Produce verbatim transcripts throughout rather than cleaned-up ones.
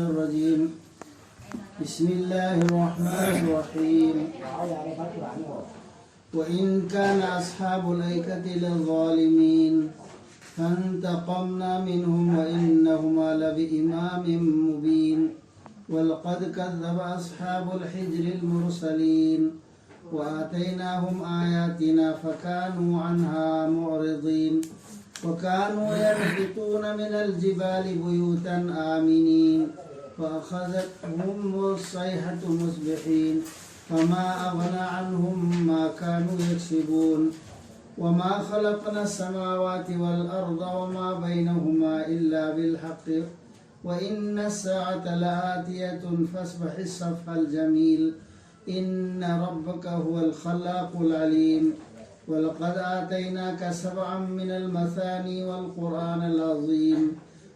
الرجيم. بسم الله الرحمن الرحيم. وإن كان أصحاب الأيكة لظالمين فانتقمنا منهم وإنهما لبإمام مبين. ولقد كذب أصحاب الحجر المرسلين وآتيناهم آياتنا فكانوا عنها معرضين. وكانوا ينحتون من الجبال بيوتا آمنين. فأخذتهم الصيحة مصبحين. فما أغنى عنهم ما كانوا يكسبون. وما خلقنا السماوات والأرض وما بينهما إلا بالحق وإن الساعة لآتية فاصفح الصفح الجميل. إن ربك هو الخلاق العليم. ولقد آتيناك سبعا من المثاني والقرآن العظيم.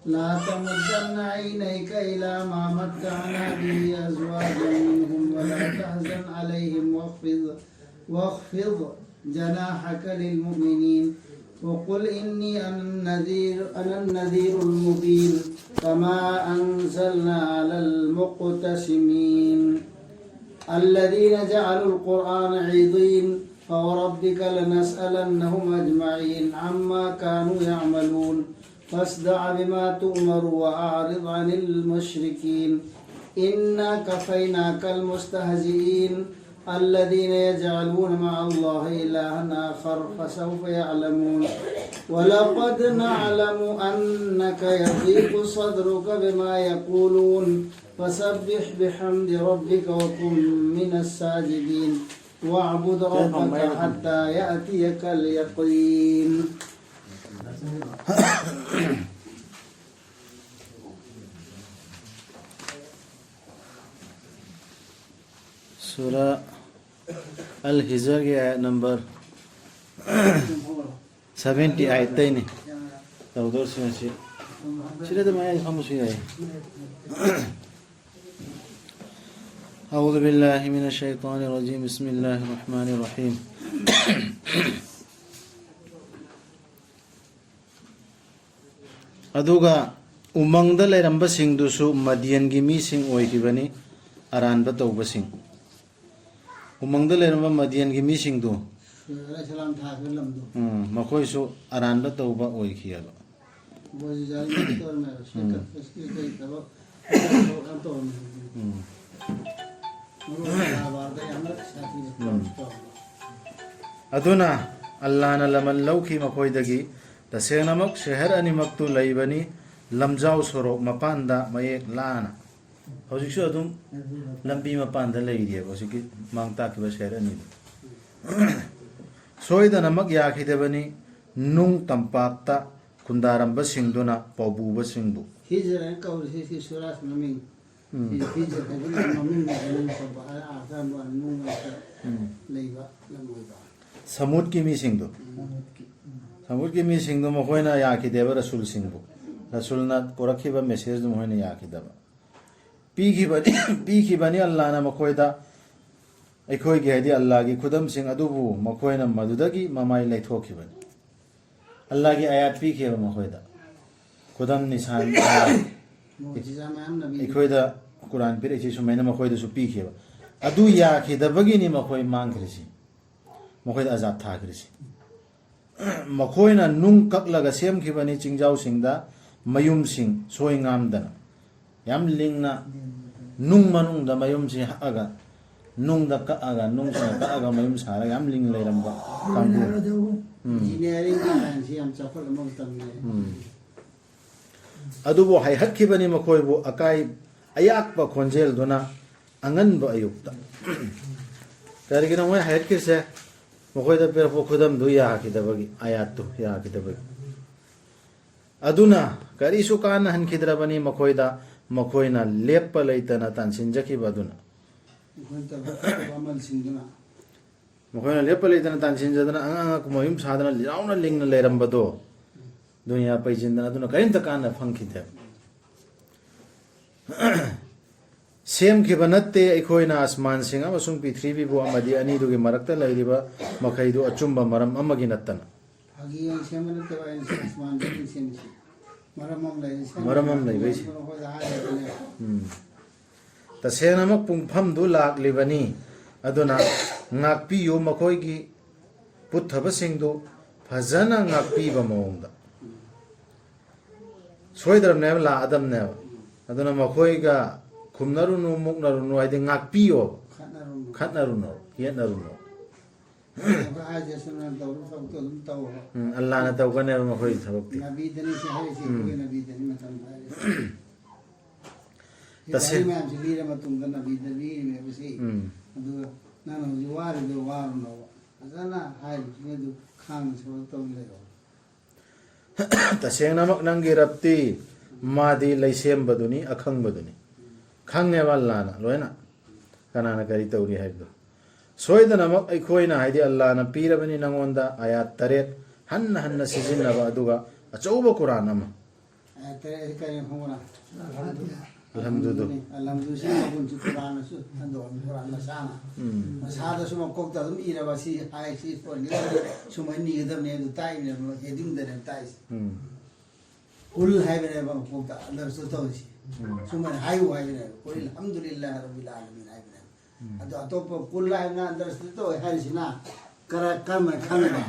لا تمدن عينيك إلى ما متعنا به أزواجا منهم ولا تحزن عليهم واخفض واخفض جناحك للمؤمنين. وقل إني أنا النذير، أنا النذير المبين. كما أنزلنا على المقتسمين الذين جعلوا القرآن عضين. فوربك لنسألنهم أجمعين عما كانوا يعملون. فاصدع بما تؤمر وأعرض عن المشركين. إنا كفيناك المستهزئين الذين يجعلون مع الله إلها آخر فسوف يعلمون. ولقد نعلم أنك يضيق صدرك بما يقولون فسبح بحمد ربك وكن من الساجدين. واعبد ربك حتى يأتيك اليقين. ꯁꯨꯔꯥ ꯑꯜ ꯍꯤꯖꯔꯒꯤ ꯑꯥꯌꯠ number seventy ꯑꯩꯠꯇꯩꯅꯤ ꯇꯧꯗꯧꯔꯤꯁꯤ ꯉꯁꯤ꯫ ꯁꯤꯗ ꯑꯗꯨꯝ ꯃꯌꯥꯏꯗ ꯐꯝꯕꯁꯨ ꯌꯥꯏ꯫ أعوذ بالله من الشيطان الرجيم. بسم الله الرحمن الرحيم. ꯑꯗꯨꯒ ꯎꯃꯪꯗ ꯂꯩꯔꯝꯕꯁꯤꯡꯗꯨꯁꯨ ꯃꯗꯤꯌꯟꯒꯤ ꯃꯤꯁꯤꯡ ꯑꯣꯏꯈꯤꯕꯅꯤ, ꯑꯔꯥꯟꯕ ꯇꯧꯕꯁꯤꯡ꯫ ꯎꯃꯪꯗ ꯂꯩꯔꯝꯕ ꯃꯗꯤꯌꯟꯒꯤ ꯃꯤꯁꯤꯡꯗꯨ, ꯁꯨꯑꯦꯕ ꯑꯂꯩꯍꯤꯁꯁꯂꯥꯝ ꯊꯥꯈꯤꯕ ꯂꯝꯗꯣ꯫ ꯎꯝ, ꯃꯈꯣꯏꯁꯨ ꯑꯔꯥꯟꯕ ꯇꯧꯕ ꯑꯣꯏꯈꯤꯑꯕ꯫ ꯃꯣꯏꯁꯨ ꯖꯥꯂꯤꯝ ꯇꯧꯔꯝꯃꯦꯕ꯫ ꯎꯝ꯫ ꯁꯤꯀ-, ꯁꯤꯀ ꯀꯩ ꯊꯕꯛ, ꯊꯕꯛ ꯌꯥꯝ ꯇꯧꯔꯝꯃꯦ꯫ ꯎꯝ꯫ ꯃꯔꯨ ꯑꯣꯏꯅ ꯀꯔꯕꯥꯔꯗ ꯌꯥꯝꯅ ꯁꯥꯊꯤꯅ ꯎꯝ꯫ ꯇꯧꯔꯝꯃꯦ꯫ ꯑꯗꯨꯅ ꯑꯜꯂꯥꯅ ꯂꯃꯟ ꯂꯧꯈꯤ ꯃꯈꯣꯏꯗꯒꯤ꯫ ꯇꯁꯦꯡꯅꯃꯛ ꯁꯍꯔ ꯑꯅꯤꯃꯛꯇꯨ ꯂꯩꯕꯅꯤ ꯂꯝꯖꯥꯎ ꯁꯣꯔꯣꯛ ꯃꯄꯥꯟꯗ ꯃꯌꯦꯛ ꯂꯥꯅ꯫ ꯍꯧꯖꯤꯛꯁꯨ ꯑꯗꯨꯝ ꯂꯝꯕꯤ ꯃꯄꯥꯟꯗ ꯂꯩꯔꯤꯑꯕ ꯍꯧꯖꯤꯛꯀꯤ ꯃꯥꯡ ꯇꯥꯛꯈꯤꯕ ꯁꯍꯔ ꯑꯅꯤꯗꯣ꯫ ꯁꯣꯏꯗꯅꯃꯛ ꯌꯥꯈꯤꯗꯕꯅꯤ ꯅꯨꯡ ꯇꯝꯄꯥꯛꯇ ꯈꯨꯟꯗꯥꯔꯝꯕꯁꯤꯡꯗꯨꯅ ꯄꯥꯎꯕꯨꯕꯁꯤꯡꯕꯨ꯫ ꯍꯤꯖ꯭ꯔ ꯍꯥꯏꯅ ꯀꯧꯔꯤꯁꯤ ꯁꯤ ꯁꯨꯔꯥꯖ ꯃꯃꯤꯡ꯫ ꯎꯝ꯫ ꯁꯤ ꯍꯤꯖ꯭ꯔ ꯍꯥꯏꯕ ꯃꯃꯤꯡ ꯑꯣꯏꯕꯅꯤ꯫ ꯑꯥ ꯀꯔꯝꯕ ꯅꯨꯡ ꯃꯔꯛꯇ ꯎꯝ꯫ ꯂꯩꯕ ꯂꯝ ꯑꯣꯏꯕ꯫ ꯁꯃꯨꯗꯀꯤ ꯃꯤꯁꯤꯡꯗꯣ꯫ ꯎꯝ꯫ ꯁꯃꯨꯗꯀꯤ ꯃꯤꯁꯤꯡꯗꯣ ꯃꯈꯣꯏꯅ ꯌꯥꯈꯤꯗꯦꯕ ꯔꯁꯨꯜꯁꯤꯡꯕꯨ꯫ ꯔꯁꯨꯜꯅ ꯄꯨꯔꯛꯈꯤꯕ ꯃꯦꯁꯦꯖꯗꯨ ꯃꯈꯣꯏꯅ ꯌꯥꯈꯤꯗꯕ꯫ ꯄꯤꯈꯤꯕꯅꯤ, ꯄꯤꯈꯤꯕꯅꯤ ꯑꯜꯂꯥꯅ ꯃꯈꯣꯏꯗ ꯑꯩꯈꯣꯏꯒꯤ, ꯍꯥꯏꯗꯤ ꯑꯜꯂꯥꯒꯤ ꯈꯨꯗꯝꯁꯤꯡ ꯑꯗꯨꯕꯨ ꯃꯈꯣꯏꯅ ꯃꯗꯨꯗꯒꯤ ꯃꯃꯥꯏ ꯂꯩꯊꯣꯛꯈꯤꯕꯅꯤ꯫ ꯑꯜꯂꯥꯒꯤ ꯑꯌꯥꯠ ꯄꯤꯈꯤꯕ ꯃꯈꯣꯏꯗ꯫ ꯈꯨꯗꯝ ꯅꯤꯁꯥꯟ ꯃꯨꯖꯤꯖꯥ ꯃꯌꯥꯝ ꯅꯕꯤ꯫ ꯑꯩꯈꯣꯏꯗ ꯀꯨꯔꯥꯟ ꯄꯤꯔꯛꯏꯁꯤ ꯁꯨꯃꯥꯏꯅ ꯃꯈꯣꯏꯗꯁꯨ ꯄꯤꯈꯤꯕ꯫ ꯑꯗꯨ ꯌꯥꯈꯤꯗꯕꯒꯤꯅꯤ ꯃꯈꯣꯏ ꯃꯥꯡꯈ꯭ꯔꯤꯁꯤ꯫ ꯃꯈꯣꯏꯗ ꯑꯖꯥꯕ ꯊꯥꯈ꯭ꯔꯤꯁꯤ꯫ ꯃꯈꯣꯏꯅ ꯅꯨꯡ ꯀꯛꯂꯒ ꯁꯦꯝꯈꯤꯕꯅꯤ ꯆꯤꯡꯖꯥꯎꯁꯤꯡꯗ ꯃꯌꯨꯝꯁꯤꯡ ꯁꯣꯏ ꯉꯥꯝꯗꯅ꯫ ꯌꯥꯝ ꯂꯤꯡꯅ ꯅꯨꯡ ꯃꯅꯨꯡꯗ ꯃꯌꯨꯝꯁꯤ ꯍꯛꯑꯒ, ꯅꯨꯡꯗ ꯀꯛꯑꯒ, ꯅꯨꯡꯁꯤꯅ ꯀꯛꯑꯒ ꯃꯌꯨꯝ ꯁꯥꯔꯒ ꯌꯥꯝ ꯂꯤꯡꯅ ꯂꯩꯔꯝꯕ ꯀꯥꯡꯕꯨ꯫ ꯎꯝ꯫ ꯏꯟꯖꯤꯅꯤꯌꯥꯔꯤꯡꯒꯤ ꯂꯥꯏꯟꯁꯤ ꯌꯥꯝ ꯆꯥꯎꯈꯠꯂꯕ ꯃꯇꯝꯅꯤ꯫ ꯎꯝ꯫ ꯑꯗꯨꯕꯨ ꯍꯥꯏꯍꯠꯈꯤꯕꯅꯤ ꯃꯈꯣꯏꯕꯨ ꯑꯀꯥꯏ ꯑꯌꯥꯛꯄ ꯈꯣꯟꯖꯦꯜꯗꯨꯅ ꯑꯉꯟꯕ ꯑꯌꯨꯛꯇ꯫ ꯀꯔꯤꯒꯤꯅꯣ ꯃꯣꯏ ꯍꯥꯏꯍꯠꯈꯤꯁꯦ? ꯃꯈꯣꯏꯗ ꯄꯤꯔꯛꯄ ꯈꯨꯗꯝꯗꯨ ꯌꯥꯈꯤꯗꯕꯒꯤ, ꯑꯌꯥꯠꯇꯨ ꯌꯥꯈꯤꯗꯕꯒꯤ꯫ ꯑꯗꯨꯅ ꯀꯔꯤꯁꯨ ꯀꯥꯟꯅꯍꯟꯈꯤꯗ꯭ꯔꯕꯅꯤ ꯃꯈꯣꯏꯗ, ꯃꯈꯣꯏꯅ ꯂꯦꯞꯄ ꯂꯩꯇꯅ ꯇꯥꯟꯁꯤꯟꯖꯈꯤꯕ ꯑꯗꯨꯅ꯫ ꯃꯈꯣꯏꯅ ꯇꯧꯕ ꯑꯐꯕ ꯑꯃꯜꯁꯤꯡꯗꯨꯅ꯫ ꯃꯈꯣꯏꯅ ꯂꯦꯞꯄ ꯂꯩꯇꯅ ꯇꯥꯟꯁꯤꯟꯖꯗꯅ ꯑꯉꯥꯡ ꯑꯉꯥꯡ ꯃꯌꯨꯝ ꯁꯥꯗꯅ ꯂꯥꯎꯅ ꯂꯤꯡꯅ ꯂꯩꯔꯝꯕꯗꯣ, ꯗꯨꯅꯤꯌꯥ ꯄꯩꯁꯤꯟꯗꯅ ꯑꯗꯨꯅ ꯀꯔꯤꯝꯇ ꯀꯥꯟꯅꯕ ꯐꯪꯈꯤꯗꯦ꯫ ꯁꯦꯝꯈꯤꯕ ꯅꯠꯇꯦ ꯑꯩꯈꯣꯏꯅ ꯑꯁꯃꯥꯟꯁꯤꯡ ꯑꯃꯁꯨꯡ ꯄ꯭ꯔꯤꯊꯤꯕꯤꯕꯨ ꯑꯃꯗꯤ ꯑꯅꯤꯗꯨꯒꯤ ꯃꯔꯛꯇ ꯂꯩꯔꯤꯕ ꯃꯈꯩꯗꯨ ꯑꯆꯨꯝꯕ ꯃꯔꯝ ꯑꯃꯒꯤ ꯅꯠꯇꯅ꯫ ꯐꯥꯒꯤ ꯑꯣꯏꯅ ꯁꯦꯝꯕ ꯅꯠꯇꯦꯕ ꯑꯩꯅ ꯑꯁꯃꯥꯟꯗꯒꯤ ꯁꯦꯝꯃꯤꯁꯤ꯫ ꯃꯔꯝ ꯑꯃ ꯂꯩꯕꯩꯁꯦ꯫ ꯎꯝ꯫ ꯇꯁꯦꯡꯅꯃꯛ ꯄꯨꯡꯐꯝꯗꯨ ꯂꯥꯛꯂꯤꯕꯅꯤ꯫ ꯑꯗꯨꯅ ꯉꯥꯛꯄꯤꯌꯨ, ꯃꯈꯣꯏꯒꯤ ꯄꯨꯠꯊꯕꯁꯤꯡꯗꯨ ꯐꯖꯅ ꯉꯥꯛꯄꯤꯕ ꯃꯑꯣꯡꯗ꯫ ꯁꯣꯏꯗ꯭ꯔꯕꯅꯦꯕ, ꯂꯥꯛꯑꯗꯕꯅꯦꯕ꯫ ꯑꯗꯨꯅ ꯃꯈꯣꯏꯒ ꯈꯨꯝꯅꯔꯨꯅꯨ, ꯃꯨꯛꯅꯔꯨꯅꯨ, ꯍꯥꯏꯗꯤ ꯉꯥꯛꯄꯤꯌꯣꯕ꯫ ꯈꯠꯅꯔꯨꯅꯨ꯫ ꯈꯠꯅꯔꯨꯅꯨ, ꯌꯦꯠꯅꯔꯨꯅꯣ꯫ ꯑꯩꯈꯣꯏ ꯍꯥꯏꯖꯁꯅꯨ, ꯅꯪ ꯇꯧꯔꯤ ꯊꯕꯛꯇꯣ ꯑꯗꯨꯝ ꯇꯧ꯫ ꯎꯝ, ꯑꯜꯂꯥꯅ ꯇꯧꯒꯅꯦꯕ ꯃꯈꯣꯏꯒꯤ ꯊꯕꯛꯇꯤ꯫ ꯅꯕꯤꯗꯅꯤ ꯁꯤ ꯍꯥꯏꯔꯤꯁꯤ, ꯎꯝ꯫ ꯑꯩꯈꯣꯏ ꯅꯕꯤꯗꯅꯤ ꯃꯇꯝ ꯍꯥꯏꯔꯤꯁꯤ꯫ ꯁꯤ ꯇꯁꯦꯡ- ꯋꯥꯔꯤ ꯃꯌꯥꯝꯁꯤ ꯂꯤꯔ ꯃꯇꯨꯡꯗ ꯅꯕꯤꯗ ꯂꯤꯔꯤꯅꯦꯕ ꯁꯤ꯫ ꯎꯝ꯫ ꯑꯗꯨꯒ ꯅꯪꯅ ꯍꯧꯖꯤꯛ ꯋꯥꯔꯤꯗꯣ ꯋꯥꯔꯨꯅꯣꯕ꯫ ꯐꯖꯅ ꯍꯥꯏꯔꯤꯕꯁꯤꯡ ꯑꯗꯨ ꯈꯥꯡꯅ ꯁꯣꯛꯂꯛꯇꯧ ꯂꯩꯔꯣ꯫ ꯇꯁꯦꯡꯅꯃꯛ ꯅꯪꯒꯤ ꯔꯕꯇꯤ ꯃꯥꯗꯤ ꯂꯩꯁꯦꯝꯕꯗꯨꯅꯤ, ꯑꯈꯪꯕꯗꯨꯅꯤ꯫ ꯈꯪꯉꯦꯕ ꯑꯜꯂꯥꯅ ꯂꯣꯏꯅ ꯀꯅꯥꯅ ꯀꯔꯤ ꯇꯧꯔꯤ ꯍꯥꯏꯕꯗꯣ꯫ ꯁꯣꯏꯗꯅꯃꯛ ꯑꯩꯈꯣꯏꯅ, ꯍꯥꯏꯗꯤ ꯑꯜꯂꯥꯅ ꯄꯤꯔꯕꯅꯤ ꯅꯪꯉꯣꯟꯗ ꯑꯥꯌꯥꯠ ꯇꯔꯦꯠ ꯍꯟꯅ ꯍꯟꯅ ꯁꯤꯖꯤꯟꯅꯕ, ꯑꯗꯨꯒ ꯑꯆꯧꯕ ꯀꯨꯔꯥꯟ ꯑꯃ꯫ ꯑꯥꯌꯥꯠ ꯇꯔꯦꯠ ꯑꯁꯤ ꯀꯔꯤꯅꯣ ꯈꯪꯕ꯭ꯔꯥ? ꯑꯜꯍꯝꯗꯨꯗꯨ꯫ ꯑꯜꯍꯝꯗꯨꯁꯤ ꯃꯒꯨꯟꯁꯨ ꯀꯨꯔꯥꯟꯅꯁꯨ ꯍꯟꯗꯣꯛꯑꯝꯃꯤ, ꯀꯨꯔꯥꯟ ꯃꯁꯥꯅ꯫ ꯎꯝ꯫ ꯃꯁꯥꯗꯁꯨ ꯃꯀꯣꯛꯇ ꯑꯗꯨꯝ ꯏꯔꯕ ꯁꯤ ꯍꯥꯏ, ꯁꯤ ꯁꯣꯟꯒꯗꯕꯅꯤ, ꯁꯨꯃꯥꯏꯅ ꯅꯤꯒꯗꯕꯅꯤ ꯑꯗꯨ ꯇꯥꯛꯏꯅꯦꯕ, ꯍꯦꯗꯤꯡꯗꯅꯦꯕ ꯇꯥꯛꯏꯁꯦ꯫ ꯎꯝ꯫ ꯀꯨꯜ ꯍꯥꯏꯕꯅꯦꯕ ꯃꯀꯣꯛꯇ ꯑꯟꯗꯔꯁꯇꯨ ꯇꯧꯔꯤꯁꯤ꯫ ꯎꯝ꯫ ꯁꯨꯃꯥꯏꯅ ꯍꯥꯏꯌꯨ ꯍꯥꯏꯕꯅꯦꯕ꯫ ꯀꯨꯜ ꯑꯜꯍꯝꯗꯨꯂꯤꯜꯂꯥꯍ ꯔꯕꯤꯜ ꯑꯥꯂꯃꯤꯟ ꯍꯥꯏꯕꯅꯦꯕ꯫ ꯎꯝ꯫ ꯑꯗꯣ ꯑꯇꯣꯞꯄ ꯀꯨꯜ ꯍꯥꯏꯅ ꯑꯟꯗꯔꯁꯇꯨ ꯇꯧꯋꯦ ꯍꯥꯏꯔꯤꯁꯤꯅ ꯀꯔ-, ꯀꯔꯝꯕꯅ ꯈꯪꯉꯤꯕ?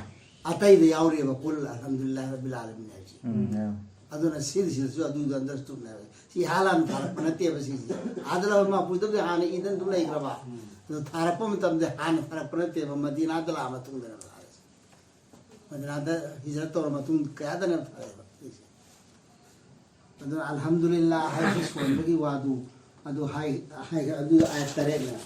ꯑꯇꯩꯗ ꯌꯥꯎꯔꯤꯑꯕ ꯀꯨꯜ ꯑꯜꯍꯝꯗꯨꯂꯤꯜꯂꯥꯍ ꯔꯕꯤꯜ ꯑꯥꯂꯃꯤꯟ ꯍꯥꯏꯕꯁꯤ꯫ ꯎꯝ, ꯌꯥꯎ꯫ ꯑꯗꯨꯅ ꯁꯤꯁꯤꯗꯁꯨ ꯑꯗꯨꯗ ꯑꯟꯗꯔꯁꯇꯨꯅꯦꯕ꯫ ꯁꯤ ꯍꯥꯟꯅ ꯊꯥꯔꯛꯄ ꯅꯠꯇꯦꯕ ꯁꯤꯁꯦ꯫ ꯑꯥꯗ ꯂꯧꯔ ꯃꯥꯄꯨꯗꯕꯨꯗꯤ ꯍꯥꯟꯅ ꯏꯗꯅ ꯑꯗꯨꯝ ꯂꯩꯈ꯭ꯔꯕ꯫ ꯑꯗꯣ ꯊꯥꯔꯛꯄ ꯃꯇꯝꯗ ꯍꯥꯟꯅ ꯊꯥꯔꯛꯄ ꯅꯠꯇꯦꯕ, ꯃꯗꯤꯅꯥꯗ ꯂꯥꯛꯑ ꯃꯇꯨꯡꯗꯅꯦꯕ ꯊꯥꯔꯛꯏꯁꯦ꯫ ꯃꯗꯤꯅꯥꯗ ꯍꯤꯖꯔꯠ ꯇꯧꯔ ꯃꯇꯨꯡ ꯀꯌꯥꯗꯅꯦꯕ ꯊꯥꯔꯛꯏꯕ ꯁꯤꯁꯦ꯫ ꯑꯗꯨꯅ ꯑꯜꯍꯝꯗꯨꯂꯤꯜꯂꯥ ꯍꯥꯏꯕꯁꯤ ꯁꯣꯟꯕꯒꯤ ꯋꯥꯗꯨ ꯑꯗꯨ ꯍꯥꯏ-, ꯍꯥꯏ-, ꯑꯗꯨ ꯑꯥꯌꯠ ꯇꯔꯦꯠꯅꯦꯕ꯫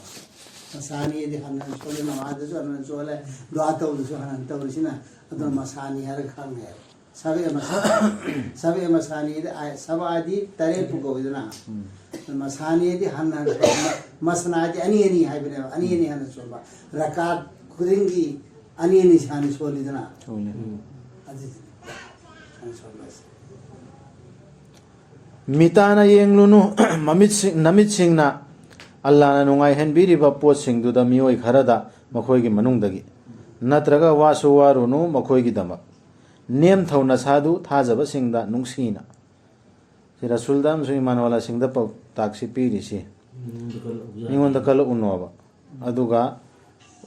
ꯃꯁꯥꯅꯤꯗꯤ ꯍꯟꯅ ꯍꯟꯅ ꯁꯣꯜꯂꯦ, ꯅꯃꯥꯖꯗꯁꯨ ꯍꯟꯅ ꯍꯟꯅ ꯁꯣꯜꯂꯦ, ꯗꯨꯋꯥ ꯇꯧꯕꯗꯁꯨ ꯍꯟꯅ ꯍꯟꯅ ꯇꯧꯔꯤꯁꯤꯅ ꯑꯗꯨꯅ ꯃꯁꯥꯅꯤ ꯍꯥꯏꯔꯒ ꯈꯪꯉꯦꯕ꯫ ꯁꯕꯦ ꯃꯁꯥꯅꯤ꯫ ꯁꯕꯦ ꯃꯁꯥꯅꯤꯗꯤ ꯑꯥꯏ-, ꯁꯕ ꯍꯥꯏꯗꯤ ꯇꯔꯦꯠꯄꯨ ꯀꯧꯏꯗꯅ꯫ ꯎꯝ꯫ ꯃꯁꯥꯅꯤꯗꯤ ꯍꯟꯅ ꯍꯟꯅ ꯁꯣꯟꯕ꯫ ꯃꯁꯅꯥꯗꯤ ꯑꯅꯤ ꯑꯅꯤ ꯍꯥꯏꯕꯅꯦꯕ꯫ ꯑꯅꯤ ꯑꯅꯤ ꯍꯟꯅ ꯁꯣꯟꯕ꯫ ꯔꯀꯥꯠ ꯈꯨꯗꯤꯡꯒꯤ ꯑꯅꯤ ꯑꯅꯤ ꯍꯥꯟꯅ ꯁꯣꯜꯂꯤꯗꯅ꯫ ꯁꯣꯜꯂꯤ꯫ ꯎꯝ꯫ ꯑꯗꯨꯗꯤ ꯍꯟꯅ ꯁꯣꯟꯕ ꯍꯥꯏꯁꯦ꯫ ꯃꯤꯇꯥꯅ ꯌꯦꯡꯂꯨꯅꯨ, ꯃꯃꯤꯠꯁꯤꯡ-, ꯅꯃꯤꯠꯁꯤꯡꯅ ꯑꯜꯂꯥꯅ ꯅꯨꯡꯉꯥꯏꯍꯟꯕꯤꯔꯤꯕ ꯄꯣꯠꯁꯤꯡꯗꯨꯗ ꯃꯤꯑꯣꯏ ꯈꯔꯗ ꯃꯈꯣꯏꯒꯤ ꯃꯅꯨꯡꯗꯒꯤ꯫ ꯅꯠꯇ꯭ꯔꯒ ꯋꯥꯁꯨ ꯋꯥꯔꯨꯅꯨ ꯃꯈꯣꯏꯒꯤꯗꯃꯛ꯫ ꯅꯦꯝꯊꯧ ꯅꯁꯥꯗꯨ ꯊꯥꯖꯕꯁꯤꯡꯗ ꯅꯨꯡꯁꯤꯅ꯫ ꯔꯁꯨꯜꯗ ꯑꯃꯁꯨꯡ ꯏꯃꯥꯟ ꯋꯥꯂꯥꯁꯤꯡꯗ ꯄꯥꯎꯇꯥꯛꯁꯤ ꯄꯤꯔꯤꯁꯤ꯫ ꯃꯤꯉꯣꯟꯗ ꯀꯜꯂꯛꯎꯅꯣꯕ꯫ ꯑꯗꯨꯒ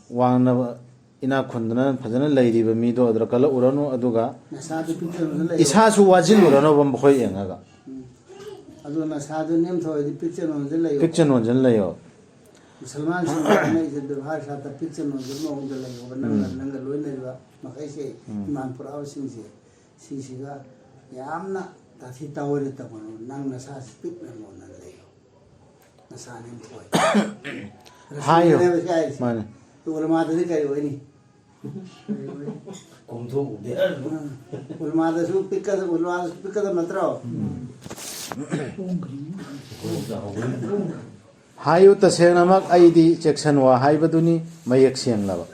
ꯋꯥꯡꯅ ꯏꯅꯥꯛ ꯈꯨꯟꯗꯅ ꯐꯖꯅ ꯂꯩꯔꯤꯕ ꯃꯤꯗꯣ ꯑꯗꯨꯗ ꯀꯜꯂꯛꯎꯔꯅꯨ, ꯑꯗꯨꯒ ꯅꯁꯥꯗꯨ ꯄꯤꯛ ꯊꯟꯅ ꯂꯩꯌꯣ꯫ ꯏꯁꯥꯁꯨ ꯋꯥꯁꯤꯜꯂꯨꯔꯅꯨꯕ ꯃꯈꯣꯏ ꯌꯦꯡꯉꯒ꯫ ꯎꯝ꯫ ꯑꯗꯨꯒ ꯅꯁꯥꯗꯨ ꯅꯦꯝꯊꯣꯛꯑꯗꯤ ꯄꯤꯛ ꯆꯟ ꯑꯣꯟꯁꯤꯜ ꯂꯩꯌꯣ꯫ ꯄꯤꯛ ꯆꯟ ꯑꯣꯟꯁꯤꯜ ꯂꯩꯌꯣ꯫ ꯃꯨꯁꯜꯃꯥꯟꯁꯤꯡꯅ ꯍꯥꯏꯅꯔꯤꯁꯦ ꯕꯦꯕꯥꯔ ꯁꯥꯠꯇ ꯄꯤꯛ ꯆꯟ ꯑꯣꯟꯁꯤꯟꯕ ꯃꯑꯣꯡꯗ ꯂꯩꯌꯣꯕ꯫ ꯅꯪꯒ, ꯎꯝ꯫ ꯅꯪꯒ ꯂꯣꯏꯅꯔꯤꯕ ꯃꯈꯩꯁꯦ, ꯎꯝ꯫ ꯏꯃꯥꯟ ꯄꯨꯔꯛꯑꯕꯁꯤꯡꯁꯦ, ꯁꯤꯁꯤꯒ ꯌꯥꯝꯅ ꯇꯥꯊꯤ ꯇꯥꯑꯣꯏꯅ ꯇꯧꯒꯅꯨ꯫ ꯅꯪ ꯅꯁꯥꯁꯤ ꯄꯤꯛꯅ ꯃꯣꯟꯅ ꯂꯩꯌꯣ꯫ ꯅꯁꯥ ꯅꯦꯝꯊꯣꯛꯑꯣꯏ꯫ ꯍꯥꯏꯌꯣ꯫ ꯔꯁꯨꯜꯅꯦꯕ ꯁꯤ ꯍꯥꯏꯔꯤꯁꯦ꯫ ꯃꯥꯅꯦ꯫ ꯎꯂꯃꯥꯗꯗꯤ ꯀꯔꯤ ꯑꯣꯏꯅꯤ? ꯀꯣꯝꯊꯣꯛꯎꯗꯦ꯫ ꯎꯝ꯫ ꯎꯂꯃꯥꯗꯁꯨ ꯄꯤꯛꯀꯗ-, ꯎꯂꯃꯥꯗꯁꯨ ꯄꯤꯛꯀꯗꯕ ꯅꯠꯇ꯭ꯔꯣ? ꯎꯝ꯫ ꯍꯥꯏꯌꯨ, ꯇꯁꯦꯡꯅꯃꯛ ꯑꯩꯗꯤ ꯆꯦꯛꯁꯟ ꯋꯥ ꯍꯥꯏꯕꯗꯨꯅꯤ, ꯃꯌꯦꯛ ꯁꯦꯡꯂꯕ꯫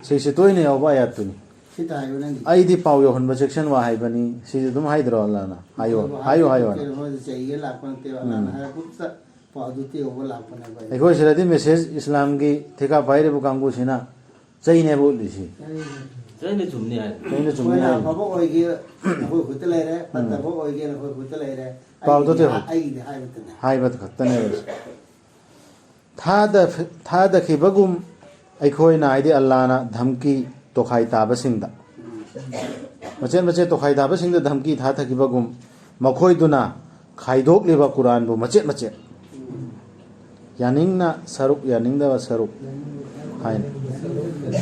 ꯁꯤꯁꯦ ꯇꯣꯏꯅ ꯌꯥꯎꯕ ꯑꯥꯌꯥꯠꯇꯨꯅꯤ꯫ ꯁꯤ ꯇꯥꯏꯕ ꯅꯪꯒꯤ꯫ ꯑꯩꯗꯤ ꯄꯥꯎ ꯌꯧꯍꯟꯕ ꯆꯦꯛꯁꯟ ꯋꯥ ꯍꯥꯏꯕꯅꯤ꯫ ꯁꯤꯁꯨ ꯑꯗꯨꯝ ꯍꯥꯏꯗ꯭ꯔꯣ ꯑꯜꯂꯥꯅ? ꯍꯥꯏꯌꯣ, ꯍꯥꯏꯌꯣ, ꯍꯥꯏꯌꯣ꯫ ꯀꯩꯅꯣ, ꯃꯣꯏꯗꯤ ꯆꯩꯒꯦ ꯂꯥꯛꯄ ꯅꯠꯇꯦꯕ, ꯎꯝ꯫ ꯑꯜꯂꯥꯅ ꯍꯥꯏꯔꯛꯄꯗꯨꯗ ꯄꯥꯎꯗꯨ ꯇꯦꯛꯎꯕ ꯂꯥꯛꯄꯅꯦꯕ ꯑꯩ꯫ ꯑꯩꯈꯣꯏ ꯁꯤꯗꯗꯤ ꯃꯦꯁꯦꯖ ꯏꯁꯂꯥꯝꯒꯤ ꯊꯤꯀꯥ ꯄꯥꯏꯔꯤꯕ ꯀꯥꯡꯕꯨꯁꯤꯅ ꯆꯩꯅꯦꯕ ꯎꯠꯂꯤꯁꯤ꯫ ꯆꯩꯅ ꯆꯨꯝꯅꯤ ꯍꯥꯏ꯫ ꯆꯩꯅ ꯆꯨꯝꯅꯤ ꯑꯩꯈꯣꯏꯅ ꯍꯥꯏ꯫ ꯑꯐꯕ ꯑꯣꯏꯒꯦ ꯅꯈꯣꯏ ꯈꯨꯠꯇ ꯂꯩꯔꯦ, ꯎꯝ꯫ ꯐꯠꯇꯕ ꯑꯣꯏꯒꯦ ꯅꯈꯣꯏ ꯈꯨꯠꯇ ꯂꯩꯔꯦ꯫ ꯄꯥꯎꯗꯣ ꯑꯩꯒꯤꯗꯤ ꯇꯦꯛꯎ꯫ ꯍꯥ-, ꯑꯩꯒꯤꯗꯤ ꯍꯥꯏꯕꯇꯅꯦ꯫ ꯍꯥꯏꯕ ꯈꯛꯇꯅꯦꯕ꯫ ꯊꯥꯗ-, ꯊꯥꯗꯈꯤꯕꯒꯨꯝ ꯑꯩꯈꯣꯏꯅ, ꯍꯥꯏꯗꯤ ꯑꯜꯂꯥꯅ ꯙꯝꯀꯤ ꯇꯣꯈꯥꯏ ꯇꯥꯕꯁꯤꯡꯗ, ꯃꯆꯦꯠ ꯃꯆꯦꯠ ꯇꯣꯈꯥꯏ ꯇꯥꯕꯁꯤꯡꯗ ꯙꯝꯀꯤ ꯊꯥꯊꯈꯤꯕꯒꯨꯝ, ꯃꯈꯣꯏꯗꯨꯅ ꯈꯥꯏꯗꯣꯛꯂꯤꯕ ꯀꯨꯔꯥꯟꯕꯨ ꯃꯆꯦꯠ ꯃꯆꯦꯠ, ꯌꯥꯅꯤꯡꯅ ꯁꯔꯨꯛ, ꯌꯥꯅꯤꯡꯗꯕ ꯁꯔꯨꯛ ꯍꯥꯏꯅ꯫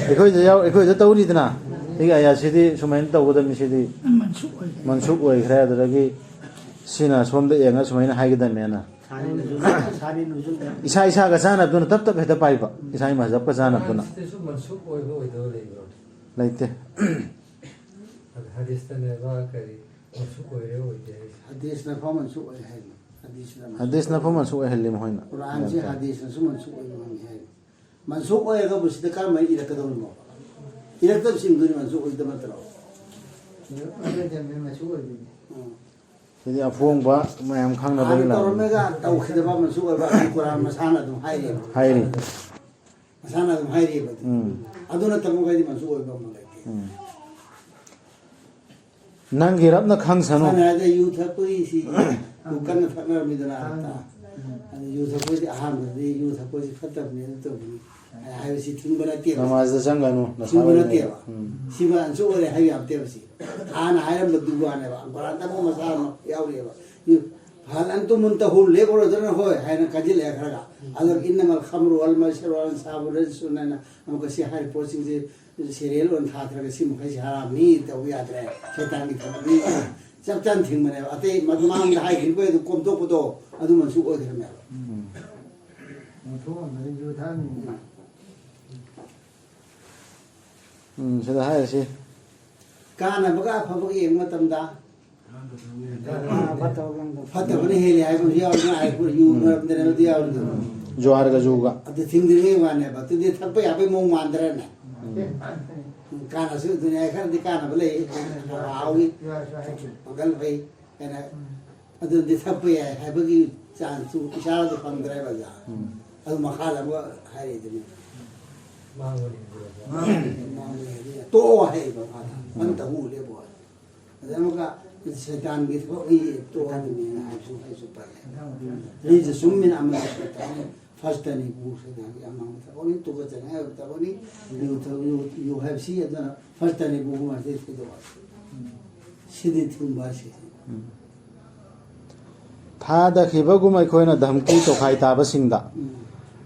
ꯑꯩꯈꯣꯏꯗ ꯌꯥꯎ-, ꯑꯩꯈꯣꯏꯗ ꯇꯧꯔꯤꯗꯅ, ꯁꯤꯒꯤ ꯑꯥꯌꯥꯠꯁꯤꯗꯤ ꯁꯨꯃꯥꯏꯅ ꯇꯧꯒꯗꯕꯅꯤ, ꯁꯤꯗꯤ ꯃꯟꯁꯨꯈ ꯑꯣꯏꯈ꯭ꯔꯦ꯫ ꯃꯟꯁꯨꯈ ꯑꯣꯏꯈ꯭ꯔꯦ, ꯑꯗꯨꯗꯒꯤ ꯁꯤꯅ ꯁꯣꯝꯗ ꯌꯦꯡꯉ ꯁꯨꯃꯥꯏꯅ ꯍꯥꯏꯒꯗꯕꯅꯦꯅ꯫ ꯁꯥꯔꯤ ꯅꯨꯖꯨꯜ, ꯁꯥꯔꯤ ꯅꯨꯖꯨꯜ꯫ ꯏꯁꯥ ꯏꯁꯥꯒ ꯆꯥꯟꯅꯕꯗꯨꯅ ꯇꯞ ꯇꯞ ꯍꯦꯛꯇ ꯄꯥꯏꯕ, ꯏꯁꯥꯒꯤ ꯃꯖꯍꯕꯀ ꯆꯥꯟꯅꯕꯗꯨꯅ꯫ ꯀꯨꯔꯥꯟꯁꯤꯗꯁꯨ ꯃꯟꯁꯨꯈ ꯑꯣꯏꯕ ꯑꯣꯏꯗꯕ ꯂꯩꯕ꯭ꯔꯣ? ꯂꯩꯇꯦ꯫ ꯑꯗ ꯍꯗꯤꯁꯇꯅꯦꯕ ꯀꯔꯤ ꯃꯟꯁꯨꯈ ꯑꯣꯏꯔꯦ ꯑꯣꯏꯗꯦ ꯍꯥꯏꯁꯦ? ꯍꯗꯤꯁꯅ ꯐꯥꯎ ꯃꯟꯁꯨꯈ ꯑꯣꯏ ꯍꯥꯏꯅꯤ꯫ ꯍꯗꯤꯁꯅ ꯃꯟꯁꯨꯈ ꯍꯗꯤꯁꯅ ꯐꯥꯎ ꯑꯣꯏ꯫ ꯃꯟꯁꯨꯈ ꯑꯣꯏꯍꯜꯂꯤ ꯃꯈꯣꯏꯅ꯫ ꯀꯨꯔꯥꯟꯁꯦ ꯒ꯭ꯌꯥꯟ ꯇꯥꯏ꯫ ꯍꯗꯤꯁꯅꯁꯨ ꯃꯟꯁꯨꯈ ꯑꯣꯏꯕ ꯉꯝꯃꯤ ꯍꯥꯏꯅꯤ꯫ ꯃꯟꯁꯨꯈ ꯑꯣꯏꯔꯒꯕꯨ ꯁꯤꯗ ꯀꯔꯝꯍꯥꯏꯅ ꯏꯔꯛꯀꯗꯧꯔꯤꯅꯣ? ꯏꯔꯛꯇꯕꯁꯤꯡꯗꯨꯗꯤ ꯃꯟꯁꯨꯈ ꯑꯣꯏꯗꯕ ꯅꯠꯇ꯭ꯔꯣ? ꯏꯔꯛꯇꯕꯁꯤꯡꯗꯨꯗꯤ ꯃꯟꯁꯨꯈ ꯑꯣꯏꯗꯣꯏꯅꯤ꯫ ꯎꯝ꯫ ꯁꯤꯗꯤ ꯑꯐꯣꯡꯕ ꯃꯌꯥꯝ ꯈꯪꯅꯕꯒꯤ ꯍꯥꯟꯅ ꯂꯥꯟꯅꯤ꯫ ꯇꯧꯔꯝꯃꯒ ꯇꯧꯈꯤꯗꯕ ꯃꯟꯁꯨꯈ ꯑꯣꯏꯕ ꯑꯁꯤ ꯀꯨꯔꯥꯟ ꯃꯁꯥꯅ ꯑꯗꯨꯝ ꯍꯥꯏꯔꯤꯕ꯫ ꯍꯥꯏꯔꯤ꯫ ꯃꯁꯥꯅ ꯑꯗꯨꯝ ꯍꯥꯏꯔꯤꯕ ꯑꯗꯨ꯫ ꯎꯝ꯫ ꯑꯗꯨ ꯅꯠꯇꯕ ꯃꯈꯩꯗꯤ ꯃꯟꯁꯨꯈ ꯑꯣꯏꯕ ꯑꯃ ꯂꯩꯇꯦ꯫ ꯎꯝ꯫ ꯅꯪꯒꯤ ꯔꯞꯅ ꯈꯪꯁꯅꯨ꯫ ꯁꯝꯅ ꯍꯥꯏꯔꯕꯗ ꯌꯨ ꯊꯛꯄꯒꯤ ꯁꯤ ꯌꯨ ꯀꯟꯅ ꯊꯛꯅꯔꯝꯃꯤꯗꯅ ꯍꯟꯗꯛꯇ꯫ ꯑꯗꯨ ꯌꯨ ꯊꯛꯄꯁꯤ ꯑꯍꯥꯟꯕꯗꯗꯤ ꯌꯨ ꯊꯛꯄꯁꯤ ꯐꯠꯇꯕꯅꯤ, ꯑꯗꯨ ꯇꯧꯕꯅꯤ ꯍꯥꯏꯕꯁꯤ ꯊꯤꯡꯕ ꯅꯠꯇꯦꯕ꯫ ꯅꯃꯥꯖꯗ ꯆꯪꯒꯅꯨ, ꯅꯁꯥ ꯊꯤꯡꯕ ꯑꯣꯏꯅ꯫ ꯅꯠꯇꯦꯕ꯫ ꯎꯝ꯫ ꯁꯤꯃ ꯑꯟꯁꯨ ꯑꯣꯏꯔꯦ ꯍꯥꯏꯕ ꯌꯥꯄꯣꯠꯇꯦꯕ ꯁꯤ꯫ ꯍꯥꯟꯅ ꯍꯥꯏꯔꯝꯕꯗꯨꯒꯤ ꯋꯥꯅꯦꯕ꯫ ꯀꯨꯔꯥꯟꯗ ꯑꯃꯨꯛ ꯃꯁꯥ ꯑꯃ ꯌꯥꯎꯔꯤꯑꯕ꯫ ꯌꯨ-، "ꯐꯍꯜ ꯑꯟꯇꯨꯝ ꯃꯨꯟꯇꯍꯨꯟ", ꯂꯦꯞꯄꯔꯣꯏꯗ꯭ꯔꯅ ꯍꯣꯏ ꯍꯥꯏꯅ ꯀꯟꯁꯤꯜꯂꯛꯑꯦ ꯈꯔꯒ꯫ ꯑꯗꯨꯒ "ꯏꯟꯅꯃꯜ ꯈꯝꯔꯨ ꯋꯜ ꯃꯩꯁꯤꯔꯨ ꯋꯜ ꯑꯟꯁꯥꯕꯨ ꯔꯤꯖꯁꯨꯟ" ꯍꯥꯏꯅ ꯑꯃꯨꯛꯀ ꯁꯤ ꯍꯥꯏꯔꯤꯕ ꯄꯣꯠꯁꯤꯡꯁꯦ ꯁꯦꯔꯤꯌꯦꯜ ꯑꯣꯏꯅ ꯊꯥꯗ꯭ꯔꯒ ꯁꯤ ꯃꯈꯩꯁꯦ ꯍꯔꯥꯝꯅꯤ ꯇꯧꯕ ꯌꯥꯗ꯭ꯔꯦ, ꯁꯩꯇꯥꯟꯒꯤ ꯊꯕꯛꯅꯤ꯫ ꯆꯞ ꯆꯥꯅ ꯊꯤꯡꯕꯅꯦꯕ꯫ ꯑꯇꯩ ꯃꯃꯥꯡꯗ ꯍꯥꯏꯈꯤꯕ ꯑꯗꯨ ꯀꯣꯝꯊꯣꯛꯄꯗꯣ ꯑꯗꯨꯃꯁꯨ ꯑꯣꯏꯈ꯭ꯔꯃꯦꯕ꯫ ꯎꯝ꯫ ꯃꯨꯟꯊꯣꯛꯑꯝꯕꯅꯤ ꯌꯨ ꯊꯛꯑꯝꯃꯤ꯫ ꯎꯝ, ꯁꯤꯗ ꯍꯥꯏꯔꯤꯁꯤ꯫ ꯀꯥꯟꯅꯕꯒ ꯑꯐꯕꯒ ꯌꯦꯡꯕ ꯃꯇꯝꯗ ꯑꯥ, ꯐꯠꯇꯕ ꯉꯥꯛꯇ꯫ ꯐꯠꯇꯕꯅ ꯍꯦꯜꯂꯤ ꯍꯥꯏꯕ ꯑꯃꯁꯨ ꯌꯥꯎꯔꯤ, ꯍꯥꯏ, ꯌꯨ ꯃꯔꯝꯗꯅꯦꯕ ꯑꯗꯨ ꯌꯥꯎꯔꯤꯗꯣ꯫ ꯖꯨꯋꯥꯔꯒ ꯖꯨꯒ꯫ ꯑꯗꯨ ꯊꯤꯡꯗ꯭ꯔꯤꯉꯩ ꯋꯥꯅꯦꯕ꯫ ꯑꯗꯨꯗꯤ ꯊꯛꯄ ꯌꯥꯕꯩ ꯃꯑꯣꯡ ꯃꯥꯟꯗ꯭ꯔꯅꯦ? ꯎꯝ꯫ ꯀꯥꯟꯅꯁꯨ ꯗꯨꯅꯤꯌꯥ ꯈꯔꯗꯤ ꯀꯥꯟꯅꯕ ꯂꯩ꯫ ꯍꯥꯎꯏ, ꯄꯥꯡꯒꯜ ꯐꯩ ꯍꯥꯏꯅ꯫ ꯑꯗꯨꯗꯤ ꯊꯛꯄ ꯌꯥꯏ ꯍꯥꯏꯕꯒꯤ ꯆꯥꯟꯁꯇꯨ ꯏꯁꯥꯗ ꯐꯪꯗ꯭ꯔꯦꯕ ꯑꯣꯖꯥ꯫ ꯎꯝ꯫ ꯑꯗꯨ ꯃꯈꯥꯗ ꯑꯃꯨꯛ ꯍꯥꯏꯔꯛꯏꯗꯨꯅꯤ꯫ ꯃꯥꯡꯕꯅꯤ꯫ ꯃꯥꯡꯕꯅꯤ꯫ ꯇꯣꯛꯑꯣ ꯍꯥꯏꯔꯤꯕ ꯃꯈꯥꯗ꯫ ꯎꯝ꯫ ꯅꯪ ꯇꯧ ꯂꯦꯞꯄꯣ ꯍꯥꯏ꯫ ꯑꯗꯩ ꯑꯃꯨꯛꯀ ꯁꯩꯇꯥꯟꯒꯤ ꯊꯕꯛꯅꯤ ꯇꯣꯛꯑꯗꯨꯅꯤꯅ ꯍꯥꯏꯁꯨ, ꯍꯥꯏꯁꯨ ꯄꯜꯂꯦ꯫ ꯔꯤꯖꯁꯨꯝ ꯃꯤꯟ ꯑꯃꯜ ꯁꯩꯇꯥꯟ꯫ ꯐꯁꯇꯅꯤꯕꯨ ꯁꯩꯇꯥꯟꯒꯤ ꯑꯃꯥꯡꯕ ꯊꯕꯛꯅꯤ, ꯇꯨꯀꯠꯆꯅꯤꯡꯉꯥꯏ ꯑꯣꯏꯕ ꯊꯕꯛꯅꯤ꯫ ꯌꯨ ꯊꯛ-, ꯌꯨ, ꯌꯨ ꯍꯥꯏꯕꯁꯤ ꯑꯗꯨꯅ ꯐꯁꯇꯅꯤꯕꯨ ꯍꯥꯏꯕꯁꯤ ꯊꯤꯗꯣꯛꯑꯣ꯫ ꯁꯤꯗꯤ ꯊꯤꯡꯕ ꯍꯥꯏꯁꯤ꯫ ꯎꯝ꯫ ꯊꯥꯗꯈꯤꯕꯒꯨꯝ ꯑꯩꯈꯣꯏꯅ ꯙꯝꯀꯤ ꯇꯣꯈꯥꯏ ꯇꯥꯕꯁꯤꯡꯗ꯫ ꯎꯝ꯫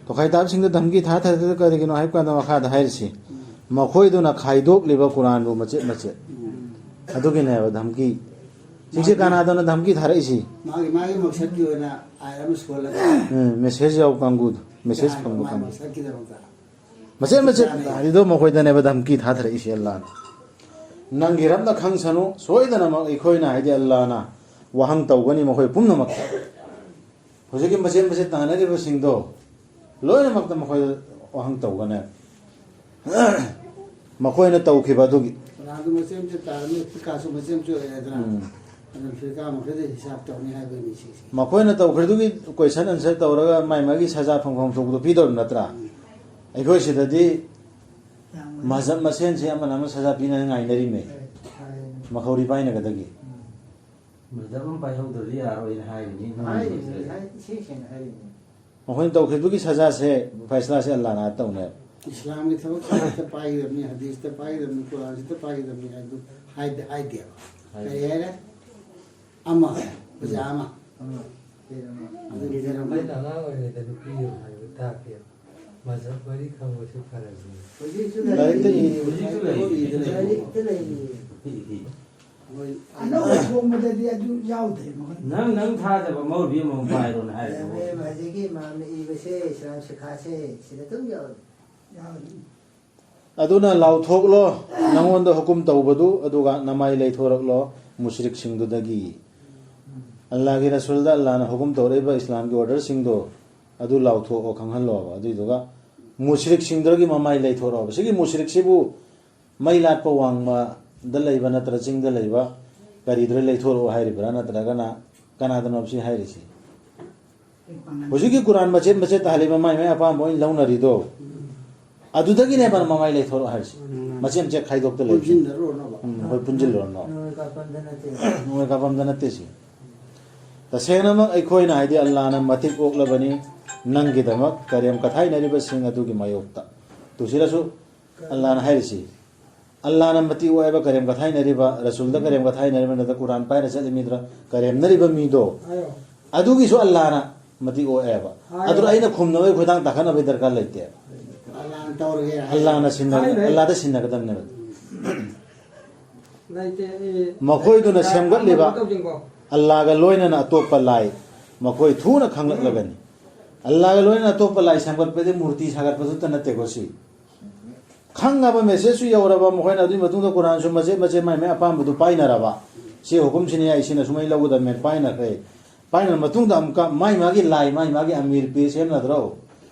ꯇꯣꯈꯥꯏ ꯇꯥꯕꯁꯤꯡꯗ ꯙꯝꯀꯤ ꯊꯥꯊꯔꯤꯗꯨ ꯀꯔꯤꯒꯤꯅꯣ ꯍꯥꯏꯕ ꯀꯥꯟꯗ ꯃꯈꯥꯗ ꯍꯥꯏꯔꯤꯁꯤ, ꯎꯝ꯫ ꯃꯈꯣꯏꯗꯨꯅ ꯈꯥꯏꯗꯣꯛꯂꯤꯕ ꯀꯨꯔꯥꯟꯕꯨ ꯃꯆꯦꯠ ꯃꯆꯦꯠ꯫ ꯎꯝ꯫ ꯑꯗꯨꯒꯤꯅꯦꯕ ꯙꯝꯀꯤ꯫ ꯁꯤꯁꯦ ꯃꯥꯒꯤ ꯀꯅꯥꯗꯅ ꯙꯝꯀꯤ ꯊꯥꯔꯛꯏꯁꯤ? ꯃꯥꯒꯤ, ꯃꯥꯒꯤ ꯃꯛꯁꯠꯀꯤ ꯑꯣꯏꯅ ꯑꯥꯏꯠ ꯑꯃ ꯁꯣꯜꯂꯒ꯫ ꯎꯝ, ꯃꯦꯁꯦꯖ ꯌꯥꯎ ꯀꯥꯡꯕꯨꯗꯣ, ꯃꯦꯁꯦꯖ ꯐꯪꯕ ꯃꯥꯒꯤ ꯀꯥꯡꯕꯨ꯫ ꯃꯛꯁꯠꯀꯤꯗꯃꯛꯇ꯫ ꯃꯆꯦꯠ ꯃꯆꯦꯠ ꯆꯥꯅꯩ꯫ ꯍꯥꯏꯔꯤꯗꯣ ꯃꯈꯣꯏꯗꯅꯦꯕ ꯙꯝꯀꯤ ꯊꯥꯊꯔꯛꯏꯁꯦ ꯑꯜꯂꯥꯅ꯫ ꯅꯪꯒꯤ ꯔꯕꯅ ꯈꯪꯁꯅꯨ, ꯁꯣꯏꯗꯅꯃꯛ ꯑꯩꯈꯣꯏꯅ, ꯍꯥꯏꯗꯤ ꯑꯜꯂꯥꯅ, ꯋꯥꯍꯪ ꯇꯧꯒꯅꯤ ꯃꯈꯣꯏ ꯄꯨꯝꯅꯃꯛꯇ꯫ ꯍꯧꯖꯤꯛꯀꯤ ꯃꯆꯦꯠ ꯃꯆꯦꯠ ꯇꯥꯟꯅꯔꯤꯕꯁꯤꯡꯗꯣ ꯂꯣꯏꯅꯃꯛꯇ ꯃꯈꯣꯏꯗ ꯋꯥꯍꯪ ꯇꯧꯒꯅꯦꯕ꯫ ꯃꯈꯣꯏꯅ ꯇꯧꯈꯤꯕ ꯑꯗꯨꯒꯤ꯫ ꯀꯅꯥꯗꯣ ꯃꯆꯦꯠ ꯃꯆꯦꯠ ꯇꯥꯔꯝꯃꯤ, ꯐꯤꯔꯀꯥꯁꯨ ꯃꯆꯦꯠ ꯃꯆꯦꯠ ꯑꯣꯏꯔꯦꯗꯅ꯫ ꯎꯝ꯫ ꯑꯗꯨꯅ ꯐꯤꯔꯀꯥ ꯃꯈꯩꯗ ꯍꯤꯁꯥꯕ ꯇꯧꯅꯤ ꯍꯥꯏꯕꯒꯤꯅꯤ ꯁꯤꯁꯦ꯫ ꯃꯈꯣꯏꯅ ꯇꯧꯈ꯭ꯔꯤꯗꯨꯒꯤ question answer ꯇꯧꯔꯒ ꯃꯥꯏ ꯃꯥꯒꯤ ꯁꯖꯥ ꯐꯪꯐꯝ ꯊꯣꯛꯄꯗꯣ ꯄꯤꯗꯧꯔꯤꯕ ꯅꯠꯇ꯭ꯔꯥ? ꯎꯝ꯫ ꯑꯩꯈꯣꯏ ꯁꯤꯗꯗꯤ ꯃꯖꯍꯕ ꯃꯁꯦꯟꯁꯦ ꯑꯃꯅ ꯑꯃ ꯁꯖꯥ ꯄꯤꯅꯉꯥꯏ ꯉꯥꯏꯅꯔꯤꯃꯦ꯫ ꯃꯈꯧꯔꯤ ꯄꯥꯏꯅꯒꯗꯒꯦ꯫ ꯃꯖꯍꯕ ꯑꯃ ꯄꯥꯏꯍꯧꯗ꯭ꯔꯗꯤ ꯌꯥꯔꯣꯏꯅ ꯍꯥꯏꯔꯤꯅꯤ꯫ ꯍꯥꯏꯔꯤꯅꯤ, ꯍꯥꯏ-, ꯏꯁꯦꯡ ꯁꯦꯡꯅ ꯍꯥꯏꯔꯤꯅꯤ꯫ ꯃꯈꯣꯏꯅ ꯇꯧꯈꯤꯕꯒꯤ ꯁꯖꯥꯁꯦ, ꯐꯩꯁꯂꯥꯁꯦ ꯑꯜꯂꯥꯅ ꯇꯧꯅꯦꯕ꯫ ꯏꯁꯂꯥꯝꯒꯤ ꯊꯕꯛ ꯁꯥꯔꯠꯇ ꯄꯥꯏꯒꯗꯕꯅꯤ, ꯍꯗꯤꯁꯇ ꯄꯥꯏꯒꯗꯕꯅꯤ, ꯀꯨꯔꯥꯟꯁꯤꯗ ꯄꯥꯏꯒꯗꯕꯅꯤ ꯍꯥꯏꯕꯗꯨ ꯍꯥꯏꯗꯦ, ꯍꯥꯏꯗꯦꯕ꯫ ꯀꯔꯤ ꯍꯥꯏꯔꯦ? ꯑꯃ, ꯑꯣꯖꯥ ꯑꯃ꯫ ꯑꯃ, ꯄꯦꯟ ꯑꯃ꯫ ꯑꯗꯨꯅꯤ ꯀꯩꯅꯣ꯫ ꯑꯩꯅ ꯑꯉꯥꯡ ꯑꯣꯏꯔꯤꯉꯩꯗ ꯅꯨꯄꯤ ꯑꯃ ꯍꯥꯏꯕ ꯇꯥꯛꯀꯦ꯫ ꯃꯖꯍꯕ ꯃꯔꯤ ꯈꯪꯕꯁꯨ ꯐꯔꯕꯅꯤ꯫ ꯍꯧꯖꯤꯛꯁꯨ ꯂꯥꯏꯔꯤꯛꯇ ꯂꯩꯔꯤ꯫ ꯏ-, ꯍꯧꯖꯤꯛꯁꯨ ꯂꯩꯔꯤ꯫ ꯂꯥꯏꯔꯤꯛꯇ ꯂꯩꯔꯤ꯫ ꯃꯣꯏ ꯑꯅꯧꯕ ꯊꯣꯡꯕꯗꯗꯤ ꯑꯗꯨ ꯌꯥꯎꯗ꯭ꯔꯦ ꯃꯈꯣꯏ꯫ ꯅꯪ ꯅꯪ ꯊꯥꯖꯕ ꯃꯧꯔꯨꯕꯤ ꯑꯃꯃꯝ ꯄꯥꯏꯔꯣꯅ ꯍꯥꯏꯔꯦ꯫ ꯃꯦꯝ ꯍꯧꯖꯤꯛꯀꯤ ꯏꯃꯥꯝꯅ ꯏꯕꯁꯦ ꯏꯁꯂꯥꯝ ꯁꯤꯈꯥꯁꯦ ꯁꯤꯗ ꯑꯗꯨꯝ ꯌꯥꯎꯔꯤ꯫ ꯌꯥꯎꯗ꯭ꯔꯤ꯫ ꯑꯗꯨꯅ ꯂꯥꯎꯊꯣꯛꯂꯣ, ꯅꯪꯉꯣꯟꯗ ꯍꯨꯀꯨꯝ ꯇꯧꯕꯗꯨ, ꯑꯗꯨꯒ ꯅꯃꯥꯏ ꯂꯩꯊꯣꯔꯛꯂꯣ ꯃꯨꯁ꯭ꯔꯤꯛꯁꯤꯡꯗꯨꯗꯒꯤ꯫ ꯑꯜꯂꯥꯍꯒꯤ ꯔꯁꯨꯜꯗ ꯑꯜꯂꯥꯍꯅ ꯍꯨꯀꯨꯝ ꯇꯧꯔꯛꯏꯕ ꯏꯁꯂꯥꯝꯒꯤ ꯑꯣꯔꯗꯔꯁꯤꯡꯗꯣ ꯑꯗꯨ ꯂꯥꯎꯊꯣꯛꯑꯣ, ꯈꯪꯍꯜꯂꯣꯕ꯫ ꯑꯗꯨꯏꯗꯨꯒ ꯃꯨꯁ꯭ꯔꯤꯛꯁꯤꯡꯗꯨꯗꯒꯤ ꯃꯃꯥꯏ ꯂꯩꯊꯣꯔꯛꯑꯣꯕ꯫ ꯁꯤꯒꯤ ꯃꯨꯁ꯭ꯔꯤꯛꯁꯤꯕꯨ ꯃꯩ ꯂꯥꯠꯄ ꯋꯥꯡꯃꯗ ꯂꯩꯕ ꯅꯠꯇ꯭ꯔ ꯆꯤꯡꯗ ꯂꯩꯕ ꯀꯔꯤꯗꯨꯗ ꯂꯩꯊꯣꯔꯛꯑꯣ ꯍꯥꯏꯔꯤꯕ꯭ꯔꯥ? ꯅꯠꯇ꯭ꯔꯒꯅ ꯀꯅꯥꯗꯅꯣ ꯁꯤ ꯍꯥꯏꯔꯤꯁꯤ? ꯍꯧꯖꯤꯛꯀꯤ ꯀꯨꯔꯥꯟ ꯃꯆꯦꯠ ꯃꯆꯦꯠ ꯇꯥꯍꯜꯂꯤꯕ ꯃꯥꯏ ꯃꯥꯏ ꯑꯄꯥꯝꯕ ꯑꯣꯏꯅ ꯂꯧꯅꯔꯤꯗꯣ, ꯑꯗꯨꯗꯒꯤꯅꯦꯕ ꯃꯃꯥꯏ ꯂꯩꯊꯣꯔꯛꯑꯣ ꯍꯥꯏꯔꯤꯁꯤ꯫ ꯃꯆꯦꯠ ꯃꯆꯦꯠ ꯈꯥꯏꯗꯣꯛꯇ ꯂꯩꯕꯁꯤ꯫ ꯄꯨꯟꯁꯤꯟꯅꯔꯨꯔꯅꯕ꯫ ꯎꯝ, ꯍꯣꯏ, ꯄꯨꯟꯁꯤꯜꯂꯨꯔꯅꯣ꯫ ꯅꯣꯡꯃꯩ ꯀꯥꯞꯐꯝꯗ ꯅꯠꯇꯦ꯫ ꯅꯣꯡꯃꯩ ꯀꯥꯞꯐꯝꯗ ꯅꯠꯇꯦ ꯁꯤ꯫ ꯇꯁꯦꯡꯅꯃꯛ ꯑꯩꯈꯣꯏꯅ ꯍꯥꯏꯗꯤ ꯑꯜꯂꯥꯅ ꯃꯇꯤꯛ ꯑꯣꯛꯂꯕꯅꯤ ꯅꯪꯒꯤꯗꯃꯛ ꯀꯔꯦꯝ ꯀꯊꯥꯏꯅꯔꯤꯕꯁꯤꯡ ꯑꯗꯨꯒꯤ ꯃꯥꯌꯣꯛꯇ꯫ ꯇꯨꯁꯤꯔꯁꯨ ꯑꯜꯂꯥꯅ ꯍꯥꯏꯔꯤꯁꯤ, ꯑꯜꯂꯥꯅ ꯃꯇꯤꯛ ꯑꯣꯛꯑꯦꯕ ꯀꯔꯦꯝ ꯀꯊꯥꯏꯅꯔꯤꯕ, ꯔꯁꯨꯜꯗ ꯀꯔꯦꯝ ꯀꯊꯥꯏꯅꯔꯤꯕ, ꯅꯠꯇ꯭ꯔ ꯀꯨꯔꯥꯟ ꯄꯥꯏꯔ ꯆꯠꯂꯤ ꯃꯤꯗꯨꯗ ꯀꯔꯦꯝꯅꯔꯤꯕ ꯃꯤꯗꯣ, ꯍꯥꯏꯌꯣ꯫ ꯑꯗꯨꯒꯤꯁꯨ ꯑꯜꯂꯥꯅ ꯃꯇꯤꯛ ꯑꯣꯛꯑꯦꯕ꯫ ꯍꯥꯏꯌꯣ꯫ ꯑꯗꯨꯅ ꯑꯩꯅ ꯈꯨꯝꯅꯕꯒꯤ ꯈꯣꯏꯗꯥꯡ ꯇꯥꯈꯠꯅꯕꯒꯤ ꯗꯔꯀꯥꯔ ꯂꯩꯇꯦ꯫ ꯑꯜꯂꯥꯅ ꯇꯧꯔꯒꯦ ꯍꯥꯏ꯫ ꯑꯜꯂꯥꯅ ꯁꯤꯟꯅ-, ꯍꯥꯏꯅꯦ꯫ ꯑꯜꯂꯥꯗ ꯁꯤꯟꯅꯒꯗꯕꯅꯦꯕ꯫ ꯂꯩꯇꯦ, ꯑꯩ ꯃꯈꯣꯏꯗꯨꯅ ꯌꯥ-, ꯁꯦꯝꯒꯠꯂꯤꯕ ꯑꯃ ꯇꯧꯁꯤꯀꯣ꯫ ꯑꯜꯂꯥꯒ ꯂꯣꯏꯅꯅ ꯑꯇꯣꯞꯄ ꯂꯥꯏ ꯃꯈꯣꯏ ꯊꯨꯅ ꯈꯪꯂꯛꯂꯒꯅꯤ꯫ ꯑꯜꯂꯥꯒ ꯂꯣꯏꯅꯅ ꯑꯇꯣꯞꯄ ꯂꯥꯏ ꯁꯦꯝꯒꯠꯄꯗꯤ ꯃꯨꯔꯇꯤ ꯁꯥꯒꯠꯄꯗꯨꯇ ꯅꯠꯇꯦꯀꯣ ꯁꯤ꯫ ꯈꯪꯉꯕ ꯃꯦꯁꯦꯖꯁꯨ ꯌꯧꯔꯕ, ꯃꯈꯣꯏꯅ ꯑꯗꯨꯒꯤ ꯃꯇꯨꯡꯗ ꯀꯨꯔꯥꯟꯁꯨ ꯃꯆꯦꯠ ꯃꯆꯦꯠ ꯃꯥꯏ ꯃꯥꯏ ꯑꯄꯥꯝꯕꯗꯨ ꯄꯥꯏꯅꯔꯕ꯫ ꯁꯤ ꯍꯨꯀꯨꯝꯁꯤꯅ ꯌꯥꯏ, ꯁꯤꯅ ꯁꯨꯃꯥꯏꯅ ꯂꯧꯒꯗꯕꯅꯦ, ꯄꯥꯏꯅꯈ꯭ꯔꯦ꯫ ꯄꯥꯏꯅꯔ ꯃꯇꯨꯡꯗ ꯑꯃꯨꯛꯀ ꯃꯥꯏ ꯃꯥꯒꯤ ꯂꯥꯏ, ꯃꯥꯏ ꯃꯥꯒꯤ ꯑꯃꯤꯔ ꯄꯤꯔ ꯁꯦꯝꯅꯗ꯭ꯔꯣ?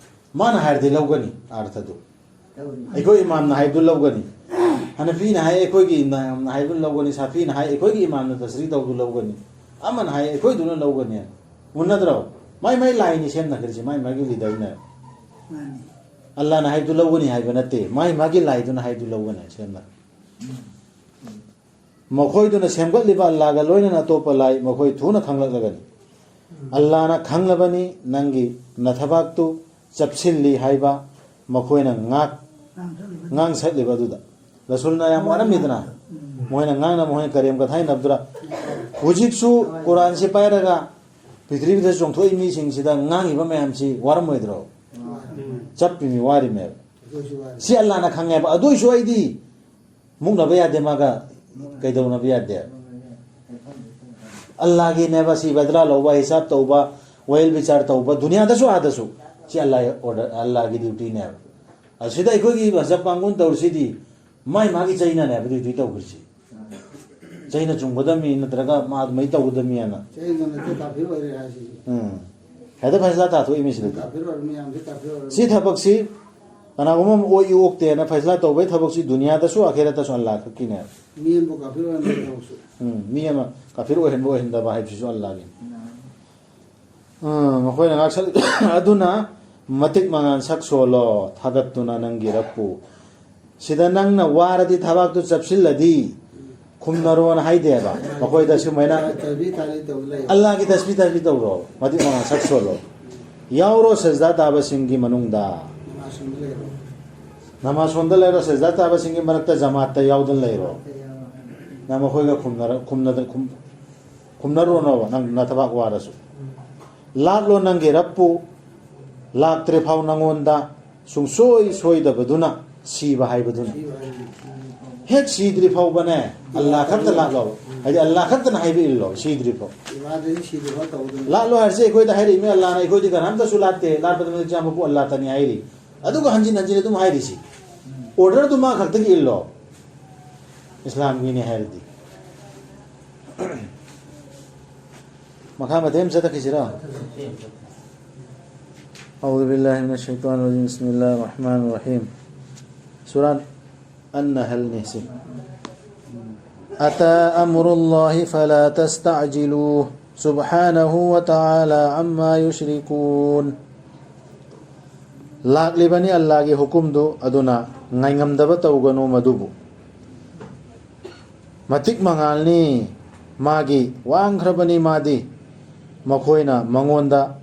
ꯃꯥꯅ ꯍꯥꯏꯔꯗꯤ ꯂꯧꯒꯅꯤ ꯑꯥꯔꯊꯗꯨ꯫ ꯑꯩꯈꯣꯏ ꯏꯃꯥꯝꯅ ꯍꯥꯏꯕꯗꯨ ꯂꯧꯒꯅꯤ꯫ ꯍꯅꯐꯤꯅ ꯍꯥꯏ ꯑꯩꯈꯣꯏꯒꯤ ꯏꯃꯥꯝꯅ ꯍꯥꯏꯕꯗꯨ ꯂꯧꯒꯅꯤ, ꯁꯥꯐꯤꯅ ꯍꯥꯏ ꯑꯩꯈꯣꯏꯒꯤ ꯏꯃꯥꯝꯅ ꯇꯁꯔꯤ ꯇꯧꯕꯗꯨ ꯂꯧꯒꯅꯤ꯫ ꯑꯃꯅ ꯍꯥꯏ ꯑꯩꯈꯣꯏꯗꯨꯅ ꯂꯧꯒꯅꯤ꯫ ꯎꯅꯗ꯭ꯔꯣ? ꯃꯥꯏ ꯃꯥꯏ ꯂꯥꯏꯅꯤ ꯁꯦꯝꯅꯈ꯭ꯔꯤꯁꯦ, ꯃꯥꯏ ꯃꯥꯒꯤ ꯂꯤꯗꯔꯅ꯫ ꯃꯥꯅꯤ꯫ ꯑꯜꯂꯥꯅ ꯍꯥꯏꯕꯗꯨ ꯂꯧꯒꯅꯤ ꯍꯥꯏꯕ ꯅꯠꯇꯦ, ꯃꯥꯏ ꯃꯥꯒꯤ ꯂꯥꯏꯗꯨꯅ ꯍꯥꯏꯕꯗꯨ ꯂꯧꯒꯅꯤ ꯁꯦꯝꯅ꯫ ꯃꯈꯣꯏꯗꯨꯅ ꯁꯦꯝꯒꯠꯂꯤꯕ ꯑꯜꯂꯥꯒ ꯂꯣꯏꯅꯅ ꯑꯇꯣꯞꯄ ꯂꯥꯏ ꯃꯈꯣꯏ ꯊꯨꯅ ꯈꯪꯂꯛꯂꯒꯅꯤ꯫ ꯑꯜꯂꯥꯅ ꯈꯪꯂꯕꯅꯤ ꯅꯪꯒꯤ ꯅꯊꯕꯥꯛꯇꯨ ꯆꯞꯁꯤꯜꯂꯤ ꯍꯥꯏꯕ ꯃꯈꯣꯏꯅ ꯉꯥꯛ-, ꯉꯥꯡꯁꯛꯂꯤꯕ ꯑꯗꯨꯗ꯫ ꯔꯁꯨꯜꯅ ꯌꯥꯝ ꯋꯥꯔꯝꯃꯤꯗꯅ, ꯃꯣꯏꯅ ꯉꯥꯡꯅ ꯃꯣꯏꯅ ꯀꯔꯦꯝ ꯀꯊꯥꯏꯅꯕꯗꯨꯗ꯫ ꯍꯧꯖꯤꯛꯁꯨ ꯀꯨꯔꯥꯟꯁꯤ ꯄꯥꯏꯔꯒ ꯄ꯭ꯔꯤꯊꯤꯕꯤꯗ ꯆꯣꯡꯊꯣꯛꯏ ꯃꯤꯁꯤꯡꯁꯤꯗ ꯉꯥꯡꯉꯤꯕ ꯃꯌꯥꯝꯁꯤ ꯋꯥꯔꯝꯃꯣꯏꯗ꯭ꯔꯣ? ꯆꯞꯄꯤꯃꯤ, ꯋꯥꯔꯤꯃꯦꯕ꯫ ꯁꯤ ꯑꯜꯂꯥꯅ ꯈꯪꯉꯦꯕ꯫ ꯑꯗꯨꯏꯁꯨ ꯑꯩꯗꯤ ꯃꯨꯛꯅꯕ ꯌꯥꯗꯦ ꯃꯥꯒ, ꯀꯩꯗꯧꯅꯕ ꯌꯥꯗꯦ꯫ ꯑꯜꯂꯥꯒꯤꯅꯦꯕ ꯁꯤ ꯕꯗꯂꯥ ꯂꯧꯕ, ꯍꯤꯁꯥꯕ ꯇꯧꯕ, ꯋꯥꯌꯦꯜ ꯕꯤꯆꯥꯔ ꯇꯧꯕ, ꯗꯨꯅꯤꯌꯥꯗꯁꯨ ꯑꯥꯗꯁꯨ꯫ ꯁꯤ ꯑꯜꯂꯥꯒꯤ ꯑꯣꯔꯗꯔ, ꯑꯜꯂꯥꯒꯤ ꯗ꯭ꯌꯨꯇꯤꯅꯦꯕ꯫ ꯑꯁꯤꯗ ꯑꯩꯈꯣꯏꯒꯤ ꯃꯖꯍꯕ ꯀꯥꯡꯕꯨꯅ ꯇꯧꯔꯤꯁꯤꯗꯤ ꯃꯥꯏ ꯃꯥꯒꯤ ꯆꯩꯅꯅꯦꯕ ꯗ꯭ꯌꯨꯇꯤ ꯇꯧꯈ꯭ꯔꯤꯁꯤ꯫ ꯆꯩꯅ ꯆꯨꯝꯒꯗꯕꯅꯤ ꯅꯠꯇ꯭ꯔꯒ ꯃꯥ ꯑꯗꯨꯃꯥꯏꯅ ꯇꯧꯒꯗꯕꯅꯤ ꯍꯥꯏꯅ꯫ ꯆꯩꯅ ꯅꯠꯇꯦ, ꯀꯥꯐꯤꯔ ꯑꯣꯏꯔꯦ ꯍꯥꯏꯁꯤꯗꯤ꯫ ꯎꯝ꯫ ꯍꯦꯛꯇ ꯐꯩꯁꯂꯥ ꯇꯥꯊꯣꯛꯏ ꯃꯤꯁꯤꯗ꯫ ꯀꯥꯐꯤꯔ ꯑꯣꯏꯔꯕꯅꯤ, ꯃꯌꯥꯝꯁꯦ ꯀꯥꯐꯤꯔ ꯑꯣꯏꯔꯕꯅꯤ꯫ ꯁꯤ ꯊꯕꯛꯁꯤ ꯀꯅꯥꯒꯨꯝꯕ ꯑꯃ ꯑꯣꯛꯏ ꯑꯣꯛꯇꯦꯅ ꯐꯩꯁꯂꯥ ꯇꯧꯕꯩ ꯊꯕꯛꯁꯤ ꯗꯨꯅꯤꯌꯥꯗꯁꯨ ꯑꯈꯦꯔꯠꯇꯁꯨ ꯑꯜꯂꯥ ꯈꯛꯀꯤꯅꯦꯕ꯫ ꯃꯤ ꯑꯃꯕꯨ ꯀꯥꯐꯤꯔ ꯑꯣꯏꯍꯟꯕꯒꯤ ꯊꯕꯛꯁꯨ꯫ ꯎꯝ, ꯃꯤ ꯑꯃ ꯀꯥꯐꯤꯔ ꯑꯣꯏꯍꯟꯕ ꯑꯣꯏꯍꯟꯗꯕ ꯍꯥꯏꯕꯁꯤꯁꯨ ꯑꯜꯂꯥꯒꯤꯅꯤ꯫ ꯑ, ꯃꯈꯣꯏꯅ ꯉꯥꯛꯁꯜ-, ꯑꯗꯨꯅ ꯃꯇꯤꯛ ꯃꯉꯥꯜ ꯁꯛ ꯁꯣꯜꯂꯣ, ꯊꯥꯒꯠꯇꯨꯅ ꯅꯪꯒꯤ ꯔꯕꯄꯨ꯫ ꯁꯤꯗ ꯅꯪꯅ ꯋꯥꯔꯗꯤ ꯊꯕꯥꯛꯇꯨ ꯆꯞꯁꯤꯜꯂꯗꯤ ꯈꯨꯝꯅꯔꯣꯅ ꯍꯥꯏꯗꯦꯕ꯫ ꯃꯈꯣꯏꯗ ꯁꯨꯃꯥꯏꯅ ꯇꯁꯕꯤꯍ ꯇꯥꯍꯂꯤꯜ ꯇꯧ ꯂꯩ꯫ ꯑꯜꯂꯥꯒꯤ ꯇꯁꯕꯤꯍ ꯇꯥꯍꯂꯤꯜ ꯇꯧꯔꯣ, ꯃꯇꯤꯛ ꯃꯉꯥꯜ ꯁꯛ ꯁꯣꯜꯂꯣ꯫ ꯌꯥꯎꯔꯣ ꯁꯖꯗꯥ ꯇꯥꯕꯁꯤꯡꯒꯤ ꯃꯅꯨꯡꯗ꯫ ꯅꯃꯥꯖ ꯁꯣꯟꯗ ꯂꯩꯔꯣ꯫ ꯅꯃꯥꯖ ꯁꯣꯟꯗ ꯂꯩꯔꯣ, ꯁꯖꯗꯥ ꯇꯥꯕꯁꯤꯡꯒꯤ ꯃꯔꯛꯇ ꯖꯃꯥꯠꯇ ꯌꯥꯎꯗꯅ ꯂꯩꯔꯣ꯫ ꯅꯪ ꯃꯈꯣꯏꯒ ꯈꯨꯝꯅꯔ-, ꯈꯨꯝꯅꯗ-, ꯈꯨꯝ-, ꯈꯨꯝꯅꯔꯨꯔꯅꯣꯕ, ꯅꯪ ꯅꯊꯕꯥꯛ ꯋꯥꯔꯁꯨ꯫ ꯂꯥꯠꯂꯣ ꯅꯪꯒꯤ ꯔꯕꯄꯨ, ꯂꯥꯛꯇ꯭ꯔꯤꯐꯥꯎ ꯅꯪꯉꯣꯟꯗ ꯁꯨꯡꯁꯣꯏ ꯁꯣꯏꯗꯕꯗꯨꯅ ꯁꯤꯕ ꯍꯥꯏꯕꯗꯨꯅ꯫ ꯁꯤꯕ ꯍꯥꯏꯕꯗꯨꯅ꯫ ꯍꯦꯛ ꯁꯤꯗ꯭ꯔꯤ ꯐꯥꯎꯕꯅꯦ, ꯑꯜꯂꯥ ꯈꯛꯇ ꯂꯥꯠꯂꯣꯕ꯫ ꯍꯥꯏꯗꯤ ꯑꯜꯂꯥ ꯈꯛꯇꯅ ꯍꯥꯏꯕ ꯏꯜꯂꯣ, ꯁꯤꯗ꯭ꯔꯤ ꯐꯥꯎ꯫ ꯏꯕꯥꯗꯗꯤ ꯁꯤꯗ꯭ꯔꯤ ꯐꯥꯎ ꯇꯧꯗꯅ꯫ ꯂꯥꯠꯂꯣ ꯍꯥꯏꯔꯤꯁꯦ ꯑꯩꯈꯣꯏꯗ ꯍꯥꯏꯔꯛꯏ ꯃꯤ ꯑꯜꯂꯥꯅ ꯑꯩꯈꯣꯏꯗꯤ ꯀꯅꯥꯝꯇꯁꯨ ꯂꯥꯠꯇꯦ, ꯂꯥꯠꯄꯗ ꯃꯇꯤꯛ ꯆꯥꯕ ꯃꯄꯨ ꯑꯜꯂꯥꯇꯅꯤ ꯍꯥꯏꯔꯤ꯫ ꯑꯗꯨꯒ ꯍꯟꯖꯤꯟ ꯍꯟꯖꯤꯟ ꯑꯗꯨꯝ ꯍꯥꯏꯔꯤꯁꯤ꯫ ꯑꯣꯔꯗꯔꯗꯨ ꯃꯥ ꯈꯛꯇꯒꯤ ꯏꯜꯂꯣ꯫ ꯏꯁꯂꯥꯝꯒꯤꯅꯦ ꯍꯥꯏꯔꯗꯤ꯫ ꯃꯈꯥ ꯃꯇꯦꯛ ꯑꯃ ꯆꯠꯊꯈꯤꯁꯤꯔꯣ? أعوذ بالله من الشيطان الرجيم. بسم الله الرحمن الرحيم. ꯁꯨꯔꯥ ꯑꯟ-ꯅꯍꯜꯅꯤ ꯁꯤ꯫ أتى أمر الله فلا تستعجلوه سبحانه وتعالى عما يشركون. ꯂꯥꯛꯂꯤꯕꯅꯤ ꯑꯜꯂꯥꯒꯤ ꯍꯨꯀꯨꯝꯗꯨ, ꯑꯗꯨꯅ ꯉꯥꯏꯉꯝꯗꯕ ꯇꯧꯒꯅꯨ ꯃꯗꯨꯕꯨ꯫ ꯃꯇꯤꯛ ꯃꯉꯥꯜꯅꯤ ꯃꯥꯒꯤ, ꯋꯥꯡꯈ꯭ꯔꯕꯅꯤ ꯃꯥꯗꯤ꯫ ꯃꯈꯣꯏꯅ ꯃꯉꯣꯟꯗ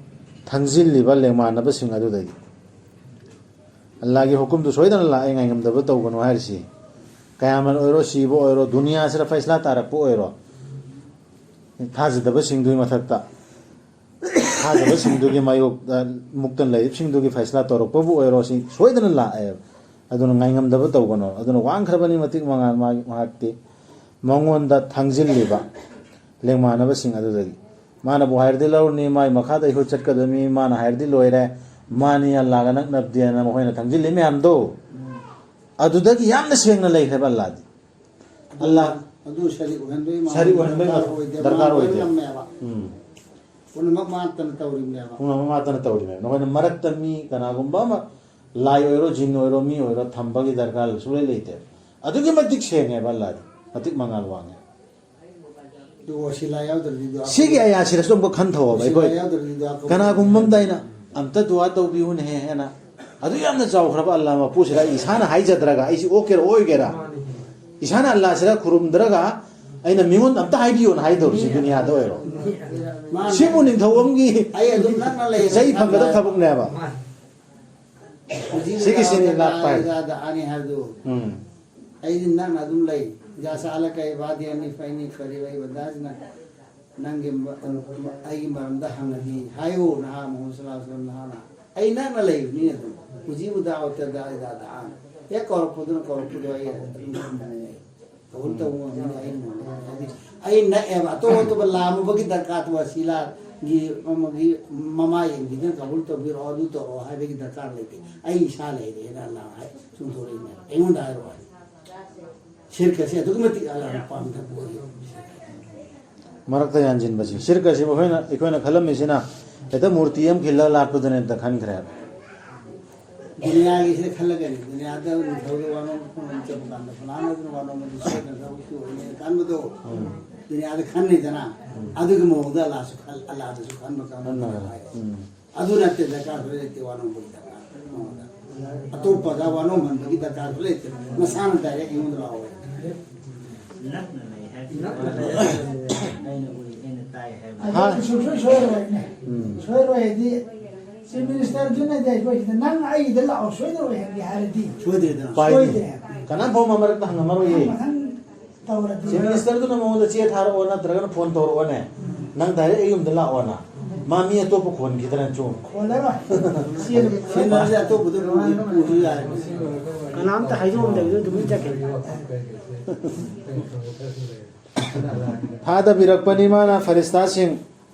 ꯊꯥꯡꯖꯤꯜꯂꯤꯕ ꯂꯦꯡꯃꯥꯟꯅꯕꯁꯤꯡ ꯑꯗꯨꯗꯒꯤ꯫ ꯑꯜꯂꯥꯒꯤ ꯍꯨꯀꯨꯝꯗꯨ ꯁꯣꯏꯗꯅ ꯂꯥꯛꯑꯦ, ꯉꯥꯏꯉꯝꯗꯕ ꯇꯧꯒꯅꯨ ꯍꯥꯏꯔꯤꯁꯤ꯫ ꯀꯌꯥꯃꯠ ꯑꯣꯏꯔꯣ, ꯁꯤꯕ ꯑꯣꯏꯔꯣ, ꯗꯨꯅꯤꯌꯥꯁꯤꯗ ꯐꯩꯁꯂꯥ ꯇꯥꯔꯛꯄ ꯑꯣꯏꯔꯣ, ꯊꯥꯖꯗꯕꯁꯤꯡꯗꯨꯒꯤ ꯃꯊꯛꯇ ꯊꯥꯖꯕꯁꯤꯡꯗꯨꯒꯤ ꯃꯥꯌꯣꯛꯇ ꯃꯨꯛꯇꯅ ꯂꯩꯔꯤꯕꯁꯤꯡꯗꯨꯒꯤ ꯐꯩꯁꯂꯥ ꯇꯧꯔꯛꯄꯕꯨ ꯑꯣꯏꯔꯣ, ꯁꯤ ꯁꯣꯏꯗꯅ ꯂꯥꯛꯑꯦꯕ꯫ ꯑꯗꯨꯅ ꯉꯥꯏꯉꯝꯗꯕ ꯇꯧꯒꯅꯣ꯫ ꯑꯗꯨꯅ ꯋꯥꯡꯈ꯭ꯔꯕꯅꯤ ꯃꯇꯤꯛ ꯃꯉꯥꯜ ꯃꯥꯒꯤ, ꯃꯍꯥꯛꯇꯤ꯫ ꯃꯉꯣꯟꯗ ꯊꯥꯡꯖꯤꯜꯂꯤꯕ ꯂꯦꯡꯃꯥꯟꯅꯕꯁꯤꯡ ꯑꯗꯨꯗꯒꯤ꯫ ꯃꯥꯅꯕꯨ ꯍꯥꯏꯔꯗꯤ ꯂꯧꯔꯅꯤ, ꯃꯥꯒꯤ ꯃꯈꯥꯗ ꯑꯩꯈꯣꯏ ꯆꯠꯀꯗꯕꯅꯤ, ꯃꯥꯅ ꯍꯥꯏꯔꯗꯤ ꯂꯣꯏꯔꯦ, ꯃꯥꯅꯤ ꯑꯜꯂꯥꯒ ꯅꯛꯅꯕꯗꯦꯅ ꯃꯈꯣꯏꯅ ꯊꯥꯡꯖꯤꯜꯂꯤ ꯃꯌꯥꯝꯗꯣ, ꯑꯗꯨꯗꯒꯤ ꯌꯥꯝꯅ ꯁꯦꯡꯅ ꯂꯩꯈ꯭ꯔꯦꯕ ꯑꯜꯂꯥꯗꯤ꯫ ꯑꯜꯂꯥ ꯑꯗꯨ ꯁꯔꯤꯛ ꯑꯣꯏꯍꯟꯕꯒꯤ ꯁꯔꯤꯛ ꯑꯣꯏꯍꯟꯕꯒꯤ ꯃꯊꯧ ꯑꯣꯏꯗꯦ, ꯗꯔꯀꯥꯔ ꯃꯥ ꯂꯣꯏ ꯑꯣꯏꯗꯦ꯫ ꯉꯝꯃꯦꯕ꯫ ꯎꯝ꯫ ꯄꯨꯝꯅꯃꯛ ꯃꯥꯇꯅ ꯇꯧꯔꯤꯕꯅꯦꯕ꯫ ꯄꯨꯝꯅꯃꯛ ꯃꯥꯇꯅ ꯇꯧꯔꯤꯕꯅꯦꯕ꯫ ꯅꯈꯣꯏꯅ ꯃꯔꯛꯇ ꯃꯤ ꯀꯅꯥꯒꯨꯝꯕ ꯑꯃ, ꯂꯥꯏ ꯑꯣꯏꯔꯣ, ꯖꯤꯟ ꯑꯣꯏꯔꯣ, ꯃꯤ ꯑꯣꯏꯔꯣ, ꯊꯝꯕꯒꯤ ꯗꯔꯀꯥꯔ ꯁꯨꯡꯂꯩ ꯂꯩꯇꯦ꯫ ꯑꯗꯨꯛꯀꯤ ꯃꯇꯤꯛ ꯁꯦꯡꯉꯦꯕ ꯑꯜꯂꯥꯗꯤ, ꯃꯇꯤꯛ ꯃꯉꯥꯜ ꯋꯥꯡꯉꯦ꯫ ꯑꯗꯨ ꯋꯁꯤꯂꯥ ꯌꯥꯎꯗ꯭ꯔꯗꯤ ꯗꯨꯑꯥ ꯁꯤꯒꯤ ꯑꯌꯥꯁꯤꯗꯁꯨ ꯑꯃꯨꯛ ꯈꯟꯊꯧꯑꯕ ꯋꯁꯤꯂꯥ ꯑꯩꯈꯣꯏ꯫ ꯌꯥꯎꯗ꯭ꯔꯗꯤ ꯗꯨꯑꯥ ꯀꯕꯨꯜ ꯀꯅꯥꯒꯨꯝꯕ ꯑꯝꯗ ꯑꯩꯅ, "ꯑꯝꯇ ꯗꯨꯑꯥ ꯇꯧꯕꯤꯌꯨꯅꯦꯍꯦ" ꯍꯥꯏꯅ, ꯑꯗꯨ ꯌꯥꯝꯅ ꯆꯥꯎꯈ꯭ꯔꯕ ꯑꯜꯂꯥ ꯃꯄꯨꯁꯤꯗ ꯑꯩ ꯏꯁꯥꯅ ꯍꯥꯏꯖꯗ꯭ꯔꯒ, ꯑꯩꯁꯤ ꯑꯣꯛꯀꯦꯔꯥ ꯑꯣꯏꯒꯦꯔꯥ, ꯏꯁꯥꯅ ꯑꯜꯂꯥꯁꯤꯗ ꯈꯨꯔꯨꯝꯗ꯭ꯔꯒ ꯑꯩꯅ ꯃꯤꯉꯣꯟꯗ ꯑꯝꯇ ꯍꯥꯏꯕꯤꯌꯣꯅ ꯍꯥꯏꯗꯧꯔꯤꯁꯤ ꯗꯨꯅꯤꯌꯥꯗ ꯑꯣꯏꯔꯣ꯫ ꯃꯥꯅꯤ꯫ ꯁꯤꯕꯨ ꯅꯤꯡꯊꯧ ꯑꯃꯒꯤ ꯑꯩ ꯑꯗꯨꯝ ꯅꯛꯅ ꯂꯩ꯫ ꯆꯍꯤ ꯐꯪꯒꯗꯕ ꯊꯕꯛꯅꯦꯕ꯫ ꯍꯧꯖꯤꯛ ꯁꯤꯒꯤꯁꯤꯅꯤ ꯂꯥꯛꯄ ꯍꯥꯏ꯫ ꯏꯖꯥ ꯗꯥꯑꯥꯅꯤ ꯍꯥꯏꯕꯗꯨ꯫ ꯎꯝ꯫ ꯑꯩꯗꯤ ꯅꯛꯅ ꯑꯗꯨꯝ ꯂꯩ꯫ "ꯏꯖꯥ ꯁꯥꯂꯀ ꯏꯕꯥꯗꯤ ꯑꯟꯅꯤ ꯐꯏꯟꯅꯤ ꯀꯔꯤꯕ", ꯑꯩ ꯕꯟꯗꯥꯁꯤꯅ ꯅꯪꯒꯤ ꯃ-, ꯑꯩꯒꯤ ꯃꯔꯝꯗ ꯍꯪꯉꯗꯤ ꯍꯥꯏꯌꯨ, ꯅꯍꯥ ꯃꯨꯍꯝꯃꯗ ꯁꯜꯂꯜꯂꯥꯍꯨ ꯑꯂꯩꯍꯤ ꯋꯁꯜꯂꯝ ꯅꯍꯥꯅ꯫ ꯑꯩ ꯅꯛꯅ ꯂꯩꯕꯅꯤ ꯑꯗꯨꯝ꯫ "ꯎꯖꯤꯕꯨ ꯗꯥꯋꯇ ꯗꯥ ꯏꯖꯥ ꯗꯥꯑꯥꯟ"꯫ ꯍꯦꯛ ꯀꯧꯔꯛꯄꯗꯨꯅ ꯀꯧꯔꯛꯄꯗꯣ ꯑꯩ ꯑꯗꯨꯝ ꯈꯨꯝꯕꯅꯦ꯫ ꯀꯕꯨꯜ ꯇꯧꯕ ꯉꯝꯃꯤ, ꯑꯩ ꯉꯝꯃꯤ꯫ ꯍꯥꯏꯗꯤ ꯑꯩ ꯅꯛꯑꯦꯕ, ꯑꯇꯣꯞ ꯑꯇꯣꯞꯄ ꯂꯥꯝꯃꯨꯕꯒꯤ ꯗꯔꯀꯥꯔ, ꯋꯁꯤꯂꯥꯒꯤ ꯑꯃꯒꯤ ꯃꯃꯥ ꯌꯦꯡꯕꯤꯗꯅ ꯀꯕꯨꯜ ꯇꯧꯕꯤꯔꯛꯑꯣ, ꯑꯗꯨ ꯇꯧꯔꯛꯑꯣ ꯍꯥꯏꯕꯒꯤ ꯗꯔꯀꯥꯔ ꯂꯩꯇꯦ꯫ ꯑꯩ ꯏꯁꯥ ꯂꯩꯔꯦꯅ ꯑꯜꯂꯥꯅ ꯍꯥꯏ ꯆꯨꯝꯊꯣꯔꯛꯏꯅꯦ꯫ ꯑꯩꯉꯣꯟꯗ ꯍꯥꯏꯔꯛꯑꯣ ꯍꯥꯏ꯫ ꯁꯤꯔꯛ ꯑꯁꯤ ꯑꯗꯨꯛꯀꯤ ꯃꯇꯤꯛ ꯑꯜꯂꯥꯅ ꯄꯥꯝꯗꯕ ꯑꯣꯏꯌꯦ꯫ ꯃꯔꯛꯇ ꯌꯥꯟꯁꯤꯟꯕꯁꯤ꯫ ꯁꯤꯔꯛ ꯑꯁꯤ ꯑꯩꯈꯣꯏꯅ, ꯑꯩꯈꯣꯏꯅ ꯈꯜꯂꯝꯃꯤꯁꯤꯅ ꯍꯦꯛꯇ ꯃꯨꯔꯇꯤ ꯑꯃ ꯈꯤꯜꯂꯒ ꯂꯥꯠꯄꯗꯨꯅꯦꯅ ꯈꯟꯈ꯭ꯔꯦ꯫ ꯗꯨꯅꯤꯌꯥꯒꯤꯁꯤꯗ ꯈꯜꯂꯒꯅꯤ꯫ ꯗꯨꯅꯤꯌꯥꯗ ꯅꯤꯡꯊꯧꯗ ꯋꯥꯅꯣꯝ ꯈꯣꯡꯅꯣꯝ ꯆꯠꯄ ꯀꯥꯟꯗ ꯐꯂꯥꯅ ꯑꯗꯨꯅ ꯋꯥꯅꯣꯝ ꯑꯗꯨ ꯁꯣꯏꯗꯅ ꯊꯕꯛꯀꯤ ꯑꯣꯏꯅꯤ ꯈꯟꯕꯗꯣ ꯎꯝ꯫ ꯗꯨꯅꯤꯌꯥꯗ ꯈꯟꯅꯩꯗꯅ꯫ ꯎꯝ꯫ ꯑꯗꯨꯒꯤ ꯃꯑꯣꯡꯗ ꯑꯜꯂꯥꯁꯨ ꯈꯜ-, ꯑꯜꯂꯥꯗꯁꯨ ꯈꯟꯕ ꯀꯥꯡꯕꯨ ꯈꯟꯅꯒꯅꯤ꯫ ꯍꯥꯏ꯫ ꯎꯝ꯫ ꯑꯗꯨ ꯅꯠꯇꯦ ꯗꯔꯀꯥꯔꯁꯨ ꯂꯩꯇꯦ ꯋꯥꯅꯣꯝꯕꯒꯤ ꯗꯔꯀꯥꯔ ꯃꯉꯣꯟꯗ꯫ ꯑꯇꯣꯞꯄꯗ ꯋꯥꯅꯣꯝꯍꯟꯕꯒꯤ ꯗꯔꯀꯥꯔꯁꯨ ꯂꯩꯇꯦ꯫ ꯃꯁꯥꯅ direct ꯑꯩꯉꯣꯟꯗ ꯂꯥꯛꯑꯣ꯫ ꯅꯛꯅ ꯂꯩ ꯍꯥꯏꯕ꯫ ꯅꯛꯅ ꯂꯩ꯫ ꯑꯩꯅ ꯎꯏ, ꯑꯩꯅ ꯇꯥꯏ ꯍꯥꯏꯕ꯫ ꯑꯗꯨ ꯍꯥ? ꯁꯨꯡꯁꯣꯏ ꯁꯣꯏꯔꯣꯏꯅꯦ꯫ ꯎꯝ꯫ ꯁꯣꯏꯔꯣꯏ ꯍꯥꯏꯗꯤ, ꯆꯤꯐ ꯃꯤꯅꯤꯁꯇꯔꯗꯨꯅꯗꯤ ꯑꯩꯈꯣꯏꯁꯤꯗ, "ꯅꯪ ꯑꯩꯒꯤꯗ ꯂꯥꯛꯑꯣ, ꯁꯣꯏꯗꯅ ꯑꯣꯏꯍꯟꯒꯦ" ꯍꯥꯏꯔꯗꯤ ꯄꯥꯏꯅꯤ꯫ ꯁꯣꯏꯗ꯭ꯔꯦ꯫ ꯀꯅꯥꯝ ꯐꯥꯎ ꯃꯃꯔꯛꯇ ꯍꯪꯉꯝꯃꯔꯣꯏꯌꯦ꯫ ꯃꯊꯪ ꯇꯧꯔꯗꯤ꯫ ꯆꯤꯐ ꯃꯤꯅꯤꯁꯇꯔꯗꯨꯅ ꯃꯉꯣꯟꯗ ꯆꯦ ꯊꯥꯔꯛꯑꯣ ꯅꯠꯇ꯭ꯔꯒꯅ ꯐꯣꯟ ꯇꯧꯔꯛꯑꯣꯅꯦ꯫ ꯅꯪ ꯗꯥꯏꯔꯦꯛ ꯑꯩ ꯌꯨꯝꯗ ꯂꯥꯛꯑꯣꯅ꯫ ꯃꯥ ꯃꯤ ꯑꯇꯣꯞꯄ ꯈꯣꯟꯈꯤꯗ꯭ꯔꯅ ꯆꯨꯝ꯫ ꯈꯣꯜꯂꯔꯣꯏ꯫ ꯁꯤ ꯑꯗꯨꯝ ꯁꯤꯟꯅꯔꯁꯦ, ꯑꯇꯣꯞꯄꯗ ꯂꯣꯏ ꯄꯨꯁꯨ ꯌꯥꯔꯦ꯫ ꯀꯅꯥꯝꯇ ꯍꯥꯏꯗꯣꯛꯑꯝꯗꯕꯤꯗ ꯑꯗꯨꯝ ꯆꯠꯈ꯭ꯔꯦ꯫ ꯊꯥꯗꯕꯤꯔꯛꯄꯅꯤ ꯃꯥꯅ ꯐꯔꯤꯁꯇꯥꯁꯤꯡ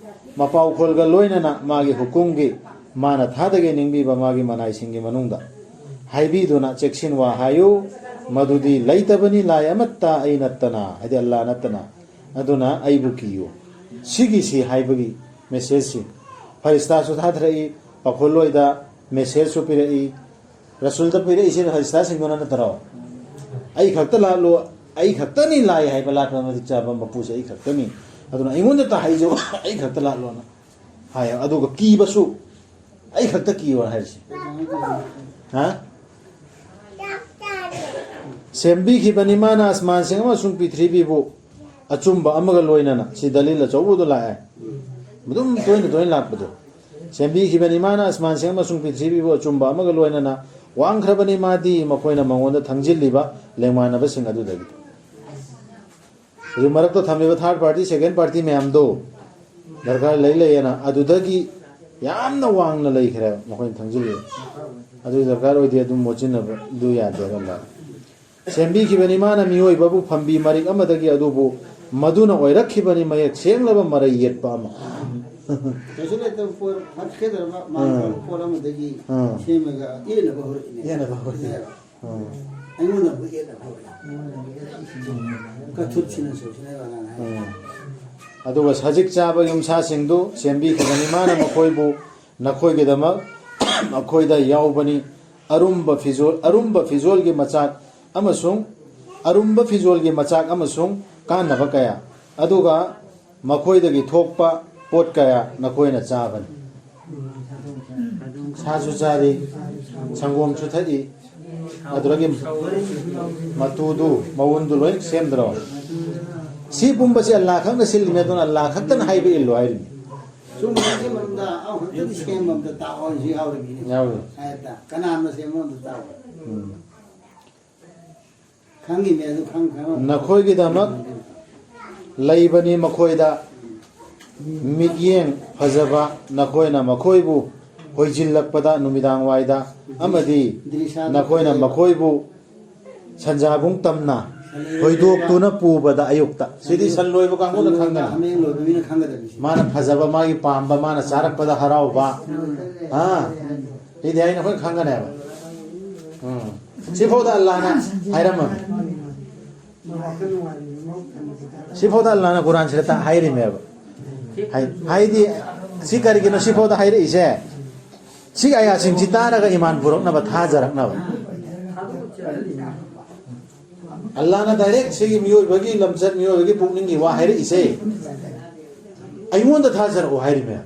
ꯃꯄꯥꯎꯈꯣꯜꯒ ꯂꯣꯏꯅꯅ ꯃꯥꯒꯤ ꯍꯨꯀꯨꯝꯒꯤ, ꯃꯥꯅ ꯊꯥꯗꯒꯦ ꯅꯤꯡꯕꯤꯕ ꯃꯥꯒꯤ ꯃꯅꯥꯏꯁꯤꯡꯒꯤ ꯃꯅꯨꯡꯗ꯫ ꯍꯥꯏꯕꯤꯗꯨꯅ ꯆꯦꯛꯁꯤꯟ ꯋꯥ ꯍꯥꯏꯌꯨ, ꯃꯗꯨꯗꯤ ꯂꯩꯇꯕꯅꯤ ꯂꯥꯏ ꯑꯃꯠꯇ ꯑꯩ ꯅꯠꯇꯅ, ꯍꯥꯏꯗꯤ ꯑꯜꯂꯥ ꯅꯠꯇꯅ, ꯑꯗꯨꯅ ꯑꯩꯕꯨ ꯀꯤꯌꯨ꯫ ꯁꯤꯒꯤꯁꯤ ꯍꯥꯏꯕꯒꯤ ꯃꯦꯁꯦꯖꯁꯤ ꯐꯔꯤꯁꯇꯥꯁꯨ ꯊꯥꯊꯔꯛꯏ, ꯄꯥꯈꯣꯜꯂꯣꯏꯗ ꯃꯦꯁꯦꯖꯁꯨ ꯄꯤꯔꯛꯏ, ꯔꯁꯨꯜꯗ ꯄꯤꯔꯛꯏꯁꯦ ꯐꯔꯤꯁꯇꯥꯁꯤꯡꯗꯨꯅ ꯅꯠꯇ꯭ꯔꯣ? "ꯑꯩ ꯈꯛꯇ ꯂꯥꯛꯂꯣ, ꯑꯩ ꯈꯛꯇꯅꯤ ꯂꯥꯏ ꯍꯥꯏꯕ ꯂꯥꯠꯄ ꯃꯇꯤꯛ ꯆꯥꯕ ꯃꯄꯨꯁꯦ ꯑꯩ ꯈꯛꯇꯅꯤ, ꯑꯗꯨꯅ ꯑꯩꯉꯣꯟꯗ ꯇꯥꯍꯩꯖꯧ, ꯑꯩ ꯈꯛꯇ ꯂꯥꯛꯂꯣꯅ" ꯍꯥꯏ꯫ ꯑꯗꯨꯒ ꯀꯤꯕꯁꯨ, "ꯑꯩ ꯈꯛꯇ ꯀꯤꯌꯣꯅ" ꯍꯥꯏꯔꯤꯁꯦ꯫ ꯍꯥ? "ꯁꯦꯝꯕꯤꯈꯤꯕꯅꯤ ꯃꯥꯅ ꯑꯁꯃꯥꯟꯁꯤꯡ ꯑꯃꯁꯨꯡ ꯄ꯭ꯔꯤꯊꯤꯕꯤꯕꯨ ꯑꯆꯨꯝꯕ ꯑꯃꯒ ꯂꯣꯏꯅꯅ"꯫ ꯁꯤ ꯗꯂꯤꯜ ꯑꯆꯧꯕꯗꯣ ꯂꯥꯛꯑꯦ꯫ ꯑꯗꯨꯝ ꯇꯣꯏꯅ ꯇꯣꯏꯅ ꯂꯥꯛꯄꯗꯣ꯫ "ꯁꯦꯝꯕꯤꯈꯤꯕꯅꯤ ꯃꯥꯅ ꯑꯁꯃꯥꯟꯁꯤꯡ ꯑꯃꯁꯨꯡ ꯄ꯭ꯔꯤꯊꯤꯕꯤꯕꯨ ꯑꯆꯨꯝꯕ ꯑꯃꯒ ꯂꯣꯏꯅꯅ, ꯋꯥꯡꯈ꯭ꯔꯕꯅꯤ ꯃꯥꯗꯤ ꯃꯈꯣꯏꯅ ꯃꯉꯣꯟꯗ ꯊꯥꯡꯖꯤꯜꯂꯤꯕ ꯂꯦꯡꯃꯥꯟꯅꯕꯁꯤꯡ ꯑꯗꯨꯗꯒꯤ"꯫ ꯍꯧꯖꯤꯛ ꯃꯔꯛꯇ ꯊꯝꯃꯤꯕ ꯊꯥꯔꯠ ꯄꯥꯔꯇꯤ, ꯁꯦꯀꯦꯟ ꯄꯥꯔꯇꯤ ꯃꯌꯥꯝꯗꯣ ꯗꯔꯀꯥꯔ ꯂꯩ ꯂꯩꯌꯦꯅ ꯑꯗꯨꯗꯒꯤ ꯌꯥꯝꯅ ꯋꯥꯡꯅ ꯂꯩꯈ꯭ꯔꯦ ꯃꯈꯣꯏꯅ ꯊꯥꯡꯖꯤꯜꯂꯤ꯫ ꯑꯗꯨ ꯗꯔꯀꯥꯔ ꯑꯣꯏꯗꯦ, ꯑꯗꯨꯝ ꯃꯣꯠꯁꯤꯟꯅꯕꯗꯨ ꯌꯥꯗꯦ ꯑꯗꯨꯝꯕ꯫ "ꯁꯦꯝꯕꯤꯈꯤꯕꯅꯤ ꯃꯥꯅ ꯃꯤꯑꯣꯏꯕꯕꯨ ꯐꯝꯕꯤ ꯃꯔꯤꯛ ꯑꯃꯗꯒꯤ, ꯑꯗꯨꯕꯨ ꯃꯗꯨꯅ ꯑꯣꯏꯔꯛꯈꯤꯕꯅꯤ ꯃꯌꯦꯛ ꯁꯦꯡꯂꯕ ꯃꯔꯩ ꯌꯦꯠꯄ ꯑꯃ"꯫ ꯀꯩꯁꯨ ꯂꯩꯇꯕ ꯄꯣꯠ, ꯐꯠꯈꯤꯗ꯭ꯔꯕ ꯃꯥꯟꯈ꯭ꯔꯕ ꯑꯥ꯫ ꯄꯣꯠ ꯑꯃꯗꯒꯤ ꯑꯥ꯫ ꯁꯦꯝꯃꯒ ꯌꯦꯠꯅꯕ ꯍꯧꯔꯛꯏꯅꯦ꯫ ꯌꯦꯠꯅꯕ ꯍꯧꯔꯛꯏꯅꯦ꯫ ꯎꯝ꯫ ꯑꯩꯉꯣꯟꯗ ꯑꯃꯨꯛ ꯌꯦꯠꯅꯕ ꯍꯧꯔꯛꯏ꯫ ꯀꯊꯨꯠꯁꯤꯅ ꯁꯣꯏꯁꯤꯅ ꯑꯉꯥꯡ ꯍꯥꯏ꯫ ꯎꯝ꯫ ꯑꯗꯨꯒ ꯁꯖꯤꯛ ꯆꯥꯕ ꯌꯨꯝꯁꯥꯁꯤꯡꯗꯨ ꯁꯦꯝꯕꯤꯈꯤꯕꯅꯤ ꯃꯥꯅ ꯃꯈꯣꯏꯕꯨ, ꯅꯈꯣꯏꯒꯤꯗꯃꯛ ꯃꯈꯣꯏꯗ ꯌꯥꯎꯕꯅꯤ꯫ ꯑꯔꯨꯝꯕ ꯐꯤꯖꯣꯜ, ꯑꯔꯨꯝꯕ ꯐꯤꯖꯣꯜꯒꯤ ꯃꯆꯥꯛ ꯑꯃꯁꯨꯡ, ꯑꯔꯨꯝꯕ ꯐꯤꯖꯣꯜꯒꯤ ꯃꯆꯥꯛ ꯑꯃꯁꯨꯡ ꯀꯥꯟꯅꯕ ꯀꯌꯥ, ꯑꯗꯨꯒ ꯃꯈꯣꯏꯗꯒꯤ ꯊꯣꯛꯄ ꯄꯣꯠ ꯀꯌꯥ ꯅꯈꯣꯏꯅ ꯆꯥꯕꯅꯤ꯫ ꯁꯥꯁꯨ ꯆꯥꯔꯤ, ꯁꯪꯒꯣꯝꯁꯨ ꯊꯛꯏ, ꯑꯗꯨꯗꯒꯤ ꯃꯇꯨꯗꯨ, ꯃꯎꯟꯗꯨ ꯂꯣꯏ ꯁꯦꯝꯗ꯭ꯔꯣ? ꯁꯤ ꯄꯨꯝꯕꯁꯦ ꯑꯜꯂꯥꯍ ꯈꯛꯅ ꯁꯤꯜꯂꯤꯅꯤ, ꯑꯗꯨꯅ ꯑꯜꯂꯥꯍ ꯈꯛꯇꯅ ꯍꯥꯏꯕ ꯏꯜꯂꯣ ꯍꯥꯏꯔꯤꯅꯤ꯫ ꯁꯨꯝ ꯁꯦꯝꯕ ꯑꯝꯗ, ꯑꯃꯈꯛꯇꯗꯤ ꯁꯦꯝꯕ ꯑꯝꯗ ꯇꯥꯛꯑꯣ ꯍꯥꯏꯁꯨ ꯌꯥꯎꯔꯤꯃꯤꯅꯦ꯫ ꯌꯥꯎꯔꯤ꯫ ꯍꯥꯏꯇꯥ ꯀꯅꯥꯅ ꯁꯦꯝꯕ ꯑꯝꯗ ꯇꯥꯛꯑꯣ꯫ ꯎꯝ꯫ ꯈꯪꯉꯤꯅꯦ ꯑꯗꯨ ꯈꯪ ꯈꯪꯉ ꯅꯈꯣꯏꯒꯤꯗꯃꯛ ꯂꯩꯕꯅꯤ ꯃꯈꯣꯏꯗ ꯃꯤꯠꯌꯦꯡ ꯐꯖꯕ, ꯅꯈꯣꯏꯅ ꯃꯈꯣꯏꯕꯨ ꯍꯣꯏꯖꯤꯜꯂꯛꯄꯗ ꯅꯨꯃꯤꯗꯥꯡ ꯋꯥꯏꯗ, ꯑꯃꯗꯤ ꯅꯈꯣꯏꯅ ꯃꯈꯣꯏꯕꯨ ꯁꯟꯖꯥꯕꯨꯡ ꯇꯝꯅ ꯊꯣꯏꯗꯣꯛꯇꯨꯅ ꯄꯨꯕꯗ ꯑꯌꯨꯛꯇ꯫ ꯁꯤꯗꯤ ꯁꯟ ꯂꯣꯏꯕ ꯀꯥꯡꯕꯨꯅ ꯈꯪꯒꯅꯤ꯫ ꯍꯥꯃꯦꯡ ꯂꯣꯏꯕ ꯃꯤꯅ ꯈꯪꯒꯗꯕꯅꯤ ꯁꯤ꯫ ꯃꯥꯅ ꯐꯖꯕ, ꯃꯥꯒꯤ ꯄꯥꯝꯕ, ꯃꯥꯅ ꯆꯥꯔꯛꯄꯗ ꯍꯔꯥꯎꯕ꯫ ꯎꯝ꯫ ꯑꯥ, ꯁꯤꯗꯤ ꯑꯩꯅ ꯑꯩꯈꯣꯏ ꯈꯪꯒꯅꯦꯕ꯫ ꯎꯝ꯫ ꯁꯤꯐꯥꯎꯗ ꯑꯜꯂꯥꯍꯅ ꯍꯥꯏꯔꯝꯃꯕꯅꯤ꯫ ꯁꯤꯐꯥꯎꯗ ꯑꯜꯂꯥꯍꯅ ꯀꯨꯔꯥꯟꯁꯤꯗ ꯇ-, ꯍꯥꯏꯔꯤꯃꯦꯕ꯫ ꯍꯥꯏ-, ꯍꯥꯏꯗꯤ, ꯁꯤ ꯀꯔꯤꯒꯤꯅꯣ ꯁꯤꯐꯥꯎꯗ ꯍꯥꯏꯔꯛꯏꯁꯦ? ꯁꯤꯒꯤ ꯑꯌꯥꯁꯤꯡꯁꯤ ꯇꯥꯔꯒ ꯏꯃꯥꯟ ꯄꯨꯔꯛꯅꯕ, ꯊꯥꯖꯔꯛꯅꯕ꯫ ꯑꯜꯂꯥꯍꯅ ꯗꯥꯏꯔꯦꯛ ꯁꯤꯒꯤ ꯃꯤꯑꯣꯏꯕꯒꯤ ꯂꯝꯆꯠ, ꯃꯤꯑꯣꯏꯕꯒꯤ ꯄꯨꯛꯅꯤꯡꯒꯤ ꯋꯥ ꯍꯥꯏꯔꯛꯏꯁꯦ꯫ ꯑꯩꯉꯣꯟꯗ ꯊꯥꯖꯔꯛꯑꯣ ꯍꯥꯏꯔꯤꯃꯦ꯫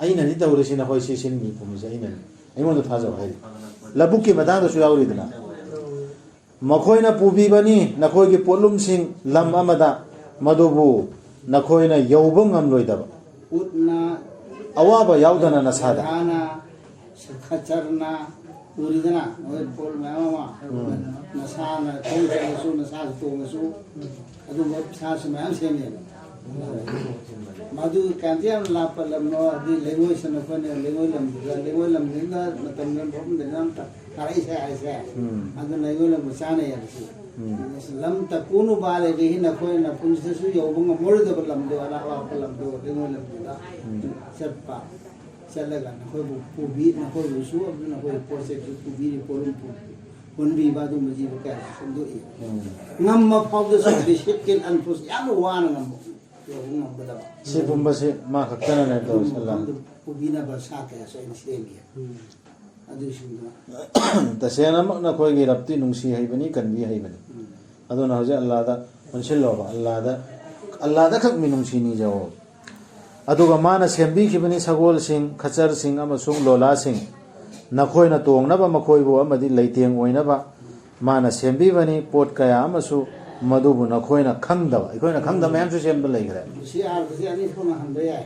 ꯑꯩꯅꯅꯤ ꯇꯧꯔꯤꯁꯤ, ꯅꯈꯣꯏ ꯁꯤ ꯁꯤꯟꯃꯤ ꯄꯨꯝꯃꯤꯁꯦ ꯑꯩꯅꯅꯤ꯫ ꯑꯩꯉꯣꯟꯗ ꯊꯥꯖꯔꯛꯑꯣ ꯍꯥꯏꯔꯤ꯫ ꯂꯧꯕꯨꯛꯀꯤ ꯃꯇꯥꯡꯗꯁꯨ ꯌꯥꯎꯔꯤꯗꯅ꯫ ꯃꯈꯣꯏꯅ ꯄꯨꯕꯤꯕꯅꯤ ꯅꯈꯣꯏꯒꯤ ꯄꯣꯠꯂꯨꯝꯁꯤꯡ ꯂꯝ ꯑꯃꯗ, ꯃꯗꯨꯕꯨ ꯅꯈꯣꯏꯅ ꯌꯧꯕ ꯉꯝꯂꯣꯏꯗꯕ꯫ ꯎꯠꯅ, ꯑꯋꯥꯕ ꯌꯥꯎꯗꯅ ꯅꯁꯥꯗ꯫ ꯁꯤꯂꯥꯅ, ꯈꯆꯔꯅ, ꯎꯔꯤꯗꯅ ꯃꯣꯏ ꯄꯣꯠ ꯃꯌꯥꯝ ꯑꯃ꯫ ꯎꯝ꯫ ꯅꯁꯥꯅ ꯈꯣꯡ ꯆꯠꯂꯁꯨ, ꯅꯁꯥꯁꯨ ꯇꯣꯡꯉꯁꯨ, ꯑꯗꯨꯝꯕ ꯁꯥꯁꯨ ꯃꯌꯥꯝ ꯁꯦꯝꯃꯦꯕ꯫ ꯃꯗꯨ ꯀꯌꯥꯝꯇ ꯌꯥꯝ ꯂꯥꯞꯄ ꯂꯝꯅꯣ, ꯑꯗꯨꯗꯤ ꯂꯩꯉꯣꯏꯁꯤꯅ ꯑꯩꯈꯣꯏꯅ ꯂꯩꯉꯣꯏ ꯂꯝꯗꯨꯗ, ꯂꯩꯉꯣꯏ ꯂꯝꯗꯨꯗ ꯃꯇꯝꯗ ꯃꯐꯝꯗꯨꯗ ꯌꯥꯝ ꯊꯥꯔꯛꯏꯁꯦ ꯍꯥꯏꯁꯦ꯫ ꯎꯝ꯫ ꯑꯗꯨꯅ ꯂꯩꯉꯣꯏ ꯂꯝꯒ ꯆꯥꯟꯅꯩ ꯍꯥꯏꯕꯁꯤ꯫ ꯎꯝ꯫ ꯂꯝ ꯇꯀꯨꯅꯨ ꯕꯥꯂꯤꯒꯤꯍꯤ, ꯅꯈꯣꯏꯅ ꯄꯨꯟꯁꯤꯗꯁꯨ ꯌꯧꯕ ꯉꯝꯃꯔꯣꯏꯗꯕ ꯂꯝꯗꯣ, ꯑꯔꯥꯞ ꯑꯔꯥꯞꯄ ꯂꯝꯗꯣ, ꯂꯩꯉꯣꯏ ꯂꯝꯗꯨꯗ ꯎꯝ꯫ ꯆꯠꯄ꯫ ꯆꯠꯂꯒ ꯅꯈꯣꯏꯕꯨ ꯄꯨꯕꯤ, ꯅꯈꯣꯏꯕꯨꯁꯨ ꯑꯗꯨ ꯅꯈꯣꯏꯒꯤ ꯄꯣꯠ ꯆꯩꯁꯨ ꯄꯨꯕꯤꯔꯤ, ꯄꯣꯠꯂꯨꯝ ꯄꯨ-, ꯍꯨꯟꯕꯤꯕ ꯑꯗꯨꯝꯕꯁꯤꯕꯨ ꯀꯌꯥ ꯁꯦꯝꯗꯣꯛꯏ꯫ ꯎꯝ꯫ ꯉꯝꯕ ꯐꯥꯎꯗꯁꯨ ꯗꯤꯁꯤꯄ꯭ꯂꯤꯟ ꯑꯟꯐꯣꯔꯁ ꯌꯥꯝꯅ ꯋꯥꯅ ꯉꯝꯕ, ꯌꯧꯕ ꯉꯝꯒꯗꯕ꯫ ꯁꯤꯒꯨꯝꯕꯁꯤ ꯃꯥ ꯈꯛꯇꯅꯅꯦ ꯑꯗꯨꯒꯨꯝꯕ ꯇꯧꯔꯤꯁꯦ, ꯑꯜꯂꯥ꯫ ꯃꯐꯝꯗꯨ ꯄꯨꯕꯤꯅꯕ ꯁꯥ ꯀꯌꯥꯁꯨ ꯑꯩꯅ ꯁꯦꯝꯃꯤ꯫ ꯎꯝ꯫ ꯑꯗꯨꯁꯤꯡꯗꯨꯅ ꯇꯁꯦꯡꯅꯃꯛ ꯅꯈꯣꯏꯒꯤ ꯔꯕꯇꯤ ꯅꯨꯡꯁꯤ ꯍꯩꯕꯅꯤ, ꯀꯟꯕꯤ ꯍꯩꯕꯅꯤ꯫ ꯎꯝ꯫ ꯑꯗꯨꯅ ꯍꯧꯖꯤꯛ ꯑꯜꯂꯥꯗ ꯑꯣꯟꯁꯤꯜꯂꯣꯕ, ꯑꯜꯂꯥꯗ, ꯑꯜꯂꯥꯗ ꯈꯛ ꯃꯤꯅꯨꯡꯁꯤ ꯅꯤꯖꯧ꯫ ꯑꯗꯨꯒ ꯃꯥꯅ ꯁꯦꯝꯕꯤꯈꯤꯕꯅꯤ ꯁꯒꯣꯜꯁꯤꯡ, ꯈꯆꯔꯁꯤꯡ ꯑꯃꯁꯨꯡ ꯂꯣꯂꯥꯁꯤꯡ꯫ ꯅꯈꯣꯏꯅ ꯇꯣꯡꯅꯕ ꯃꯈꯣꯏꯕꯨ ꯑꯃꯗꯤ ꯂꯩꯇꯦꯡ ꯑꯣꯏꯅꯕ ꯃꯥꯅ ꯁꯦꯝꯕꯤꯕꯅꯤ꯫ ꯄꯣꯠ ꯀꯌꯥ ꯑꯃꯁꯨ ꯃꯗꯨꯕꯨ ꯅꯈꯣꯏꯅ ꯈꯪꯗꯕ, ꯑꯩꯈꯣꯏꯅ ꯈꯪꯗꯕ ꯃꯌꯥꯝꯁꯨ ꯁꯦꯝꯕ ꯂꯩꯈ꯭ꯔꯦ꯫ ꯁꯤ ꯑꯥꯔꯊꯁꯦ ꯑꯅꯤ ꯊꯣꯛꯅ ꯍꯟꯕ ꯌꯥꯏ꯫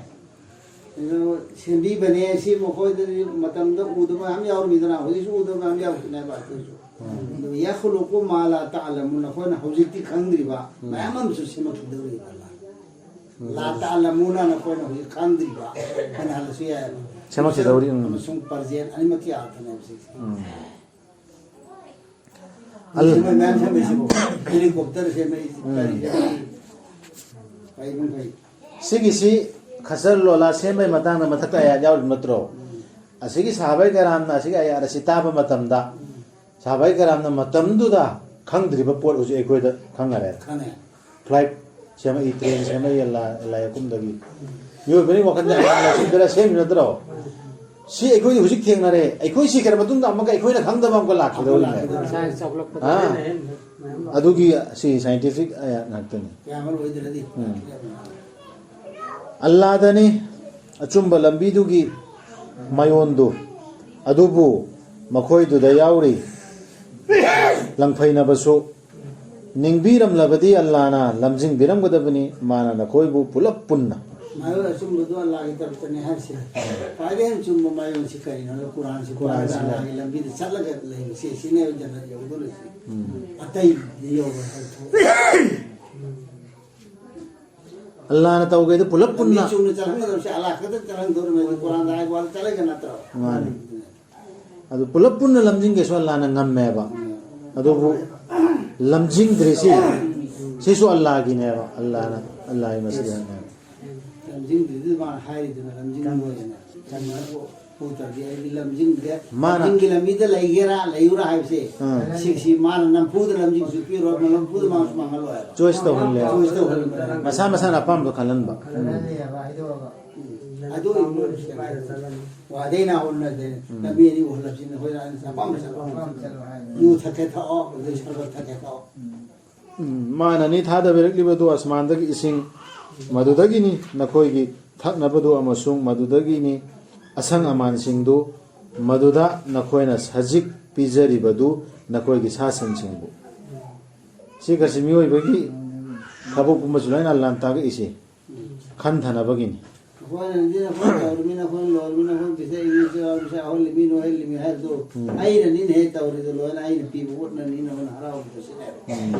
ꯑꯗꯨ ꯁꯦꯝꯕꯤꯕꯅꯦ꯫ ꯁꯤ ꯃꯈꯣꯏꯗꯗꯤ ꯃꯇꯝꯗ ꯎꯗꯕ ꯃꯌꯥꯝ ꯌꯥꯎꯔꯝꯃꯤꯗꯅ, ꯍꯧꯖꯤꯛꯁꯨ ꯎꯗꯕ ꯃꯌꯥꯝ ꯌꯥꯎꯔꯛꯀꯅꯦꯕ ꯑꯩꯈꯣꯏꯁꯨ꯫ ꯑꯗꯨ ꯌꯥꯈꯨꯂꯨꯀꯨ ꯃꯥ ꯂꯥ ꯇꯥꯂꯃꯨ, ꯅꯈꯣꯏꯅ ꯍꯧꯖꯤꯛꯇꯤ ꯈꯪꯗ꯭ꯔꯤꯕ ꯃꯌꯥꯝ ꯑꯃꯁꯨ ꯁꯦꯝꯃꯛꯈꯤꯗꯧꯔꯤꯕ ꯑꯜꯂꯥ꯫ ꯂꯥ ꯇꯥꯂꯃꯨꯅ, ꯅꯈꯣꯏꯅ ꯍꯧꯖꯤꯛ ꯈꯪꯗ꯭ꯔꯤꯕ ꯍꯥꯏꯅ ꯍꯜꯂꯁꯨ ꯌꯥꯏꯑꯕ꯫ ꯁꯦꯝꯃꯛꯈꯤꯗꯧꯔꯤ, ꯎꯝ꯫ ꯑꯃꯁꯨꯡ ꯄ꯭ꯔꯖꯦꯟ ꯑꯅꯤꯃꯛꯀꯤ ꯑꯥꯔꯊꯅꯦꯕ ꯁꯤꯁꯦ꯫ ꯎꯝ꯫ ꯑꯜ- ꯁꯦꯝꯕ ꯃꯌꯥꯝ ꯁꯦꯝꯕꯩꯁꯤꯕꯨ ꯍꯦꯂꯤꯀꯣꯞꯇꯔ ꯁꯦꯝꯕꯩ, ꯒꯥꯔꯤ ꯁꯦꯝꯕꯩ, ꯀꯩ ꯃꯈꯩ꯫ ꯁꯤꯒꯤꯁꯤ ꯈꯁꯔ ꯂꯣꯂꯥ ꯁꯦꯝꯕꯩ ꯃꯇꯥꯡꯗ ꯃꯊꯛꯇ ꯑꯌꯥꯠ ꯌꯥꯎꯔꯤꯕ ꯅꯠꯇ꯭ꯔꯣ? ꯑꯁꯤꯒꯤ ꯁꯍꯥꯕꯥꯏ ꯀꯔꯥꯝꯅ ꯑꯁꯤꯒꯤ ꯑꯌꯥꯠ ꯑꯁꯤ ꯇꯥꯕ ꯃꯇꯝꯗ, ꯁꯍꯥꯕꯥꯏ ꯀꯔꯥꯝꯅ ꯃꯇꯝꯗꯨꯗ ꯈꯪꯗ꯭ꯔꯤꯕ ꯄꯣꯠ ꯍꯧꯖꯤꯛ ꯑꯩꯈꯣꯏꯗ ꯈꯪꯅꯔꯦ꯫ ꯈꯪꯉꯦ꯫ ꯐ꯭ꯂꯥꯏꯠ ꯁꯦꯝꯃꯛꯏ, ꯇ꯭ꯔꯦꯟ ꯁꯦꯝꯃꯛꯏ, ꯑꯜꯂꯥ, ꯑꯜꯂꯥ ꯌꯥꯀꯨꯝꯗꯒꯤ꯫ ꯃꯤꯑꯣꯏꯕꯒꯤ ꯋꯥꯈꯜꯗ ꯑꯜꯂꯥꯅ ꯁꯦꯝꯗꯣꯏꯔꯥ, ꯁꯦꯝꯃꯤ ꯅꯠꯇ꯭ꯔꯣ? ꯁꯤ ꯑꯩꯈꯣꯏꯗꯤ ꯍꯧꯖꯤꯛ ꯊꯦꯡꯅꯔꯦ꯫ ꯑꯩꯈꯣꯏ ꯁꯤꯈ꯭ꯔ ꯃꯇꯨꯡꯗ ꯑꯃꯨꯛꯀ ꯑꯩꯈꯣꯏꯅ ꯈꯪꯗꯕ ꯑꯃꯨꯛꯀ ꯂꯥꯛꯈꯤꯗꯧꯔꯤꯅꯦ꯫ ꯂꯥꯛꯈꯤꯗꯧꯔꯤꯅꯦ꯫ ꯁꯥꯏꯟꯁ ꯆꯥꯎꯈꯠꯂꯛꯄꯗ ꯑꯥ꯫ ꯍꯦꯟꯅ ꯍꯦꯟꯅ ꯃꯌꯥꯝ ꯂꯥꯛ- ꯑꯗꯨꯒꯤ ꯁꯤ ꯁꯥꯏꯟꯇꯤꯐꯤꯛ ꯉꯥꯛꯇꯅꯤ꯫ ꯀꯌꯥꯃꯔꯨ ꯑꯣꯏꯗ꯭ꯔꯗꯤ꯫ ꯎꯝ꯫ ꯑꯜꯂꯥꯗꯅꯤ ꯑꯆꯨꯝꯕ ꯂꯝꯕꯤꯗꯨꯒꯤ ꯃꯥꯏꯑꯣꯟꯗꯨ, ꯑꯗꯨꯕꯨ ꯃꯈꯣꯏꯗꯨꯗ ꯌꯥꯎꯔꯤ ꯂꯪꯐꯩꯅꯕꯁꯨ꯫ ꯅꯤꯡꯕꯤꯔꯝꯂꯕꯗꯤ ꯑꯜꯂꯥꯅ ꯂꯝꯖꯤꯡꯕꯤꯔꯝꯒꯗꯕꯅꯤ, ꯃꯥꯅ ꯅꯈꯣꯏꯕꯨ ꯄꯨꯂꯞ ꯄꯨꯟꯅ꯫ ꯃꯥꯏꯑꯣꯟ ꯑꯆꯨꯝꯕꯗꯣ ꯑꯜꯂꯥꯒꯤ ꯇꯔꯐꯇꯅꯦ ꯍꯥꯏꯔꯤꯁꯦ꯫ ꯈ꯭ꯋꯥꯏꯗꯒꯤ ꯍꯦꯟꯅ ꯆꯨꯝꯕ ꯃꯥꯏꯑꯣꯟꯁꯤ ꯀꯔꯤꯅꯣ? ꯀꯨꯔꯥꯟꯁꯤ꯫ ꯀꯨꯔꯥꯟꯁꯤꯅ꯫ ꯑꯜꯂꯥꯒꯤ ꯂꯝꯕꯤꯗ ꯆꯠꯂꯒ ꯂꯩꯕꯁꯦ, ꯁꯤꯅꯦꯕ ꯖꯟꯅꯠ ꯌꯧꯗꯧꯔꯤꯁꯦ꯫ ꯑꯇꯩꯗꯤ ꯌꯧꯔꯣꯏ ꯍꯥꯏꯕ꯫ ꯑꯜꯂꯥꯅ ꯇꯧꯒꯦꯗꯤ ꯄꯨꯂꯞ ꯄꯨꯟꯅ꯫ ꯂꯝꯕꯤ ꯆꯨꯝꯅ ꯆꯠꯍꯟꯒꯗꯧꯔꯤꯁꯦ ꯑꯜꯂꯥ ꯈꯛꯇ ꯆꯠꯍꯟꯗꯧꯔꯤꯕꯅꯤ꯫ ꯀꯨꯔꯥꯟꯗ ꯍꯥꯏꯕ ꯋꯥꯗ ꯆꯠꯂꯒ ꯅꯠꯇ꯭ꯔꯣ? ꯃꯥꯅꯤ꯫ ꯑꯗꯨ ꯄꯨꯂꯞ ꯄꯨꯟꯅ ꯂꯝꯖꯤꯡꯒꯦꯁꯨ ꯑꯜꯂꯥꯅ ꯉꯝꯃꯦꯕ꯫ ꯑꯗꯨꯕꯨ ꯂꯝꯖꯤꯡꯗ꯭ꯔꯤꯁꯤ, ꯁꯤꯁꯨ ꯑꯜꯂꯥꯒꯤꯅꯦꯕ, ꯑꯜꯂꯥꯅ, ꯑꯜꯂꯥꯒꯤ ꯃꯁꯤꯡꯅꯦꯕ꯫ ꯂꯝꯖꯤꯡꯗ꯭ꯔꯤꯗꯨ ꯃꯥꯅ ꯍꯥꯏꯔꯤꯗꯨꯅ ꯂꯝꯖꯤꯡꯉꯣꯏꯗꯅ꯫ ꯄꯨ ꯇꯥꯔꯗꯤ ꯑꯩꯗꯤ ꯂꯝꯖꯤꯡꯗꯦ꯫ ꯃꯥꯅ ꯂꯝꯖꯤꯡꯒꯤ ꯂꯝꯕꯤꯗ ꯂꯩꯒꯦꯔꯥ ꯂꯩꯌꯨꯔꯥ ꯍꯥꯏꯕꯁꯦ꯫ ꯑꯥ꯫ ꯁꯤꯒꯤꯁꯤ ꯃꯥꯅ ꯅꯝꯐꯨꯗ ꯂꯝꯖꯤꯡꯁꯨ ꯄꯤꯔꯣꯏ, ꯅꯝꯐꯨꯗ ꯃꯥꯅꯁꯨ ꯃꯥꯡꯍꯜꯂꯣꯏ ꯍꯥꯏꯕ꯫ ꯆꯣꯏꯁ ꯇꯧꯍꯜꯂꯦ꯫ ꯆꯣꯏꯁ ꯇꯧꯍꯜꯂꯦ꯫ ꯃꯁꯥ ꯃꯁꯥꯅ ꯑꯄꯥꯝꯕꯗꯣ ꯈꯜꯍꯟꯕ꯫ ꯑꯗꯨ ꯋꯥꯗꯩꯅ ꯍꯧꯅꯗꯦ꯫ ꯎꯝ꯫ ꯂꯝꯕꯤ ꯑꯅꯤ ꯎꯍꯜꯂꯁꯤ ꯅꯈꯣꯏꯅ ꯑꯄꯥꯝꯕ ꯆꯠꯂꯣ꯫ ꯌꯨ ꯊꯛꯀꯦ ꯊꯛꯑꯣ, ꯑꯗꯩ ꯁꯔꯕꯠ ꯊꯛꯀꯦ ꯊꯛꯑꯣ꯫ ꯎꯝ, ꯃꯥꯅꯅꯤ ꯊꯥꯗꯕꯤꯔꯛꯂꯤꯕꯗꯨ ꯑꯁꯃꯥꯟꯗꯒꯤ ꯏꯁꯤꯡ, ꯃꯗꯨꯗꯒꯤꯅꯤ ꯅꯈꯣꯏꯒꯤ ꯊꯛꯅꯕꯗꯨ ꯑꯃꯁꯨꯡ ꯃꯗꯨꯗꯒꯤꯅꯤ ꯑꯁꯪ ꯑꯃꯥꯟꯁꯤꯡꯗꯨ, ꯃꯗꯨꯗ ꯅꯈꯣꯏꯅ ꯁꯖꯤꯛ ꯄꯤꯖꯔꯤꯕꯗꯨ ꯅꯈꯣꯏꯒꯤ ꯁꯥ ꯁꯟꯁꯤꯡꯕꯨ꯫ ꯁꯤ ꯈꯔꯁꯤ ꯃꯤꯑꯣꯏꯕꯒꯤ ꯊꯕꯛ ꯄꯨꯝꯕꯁꯨ ꯂꯣꯏꯅ ꯂꯥꯟ ꯇꯥꯛꯏꯁꯦ ꯈꯟꯊꯅꯕꯒꯤꯅꯤ꯫ ꯑꯩꯈꯣꯏꯅ ꯍꯧꯖꯤꯛ ꯑꯩꯈꯣꯏ ꯇꯧꯔꯤꯃꯤꯅ ꯑꯩꯈꯣꯏ ꯂꯣꯏꯔꯃꯤꯅ ꯑꯩꯈꯣꯏ ꯄꯩꯁꯥ ꯏꯪꯂꯤꯁ ꯄꯩꯁꯥ ꯑꯍꯨꯜꯂꯤꯃꯤ ꯅꯣꯏꯍꯜꯂꯤꯃꯤ ꯍꯥꯏꯕꯗꯣ ꯎꯝ꯫ ꯑꯩꯅꯅꯤꯅꯦ ꯍꯦꯛ ꯇꯧꯔꯤꯗꯣ ꯂꯣꯏꯅ ꯑꯩꯅ ꯄꯤꯕ ꯄꯣꯠꯅꯅꯤꯅ ꯑꯩꯈꯣꯏꯅ ꯍꯔꯥꯎꯔꯤꯕꯁꯤꯅꯦꯕ꯫ ꯎꯝ꯫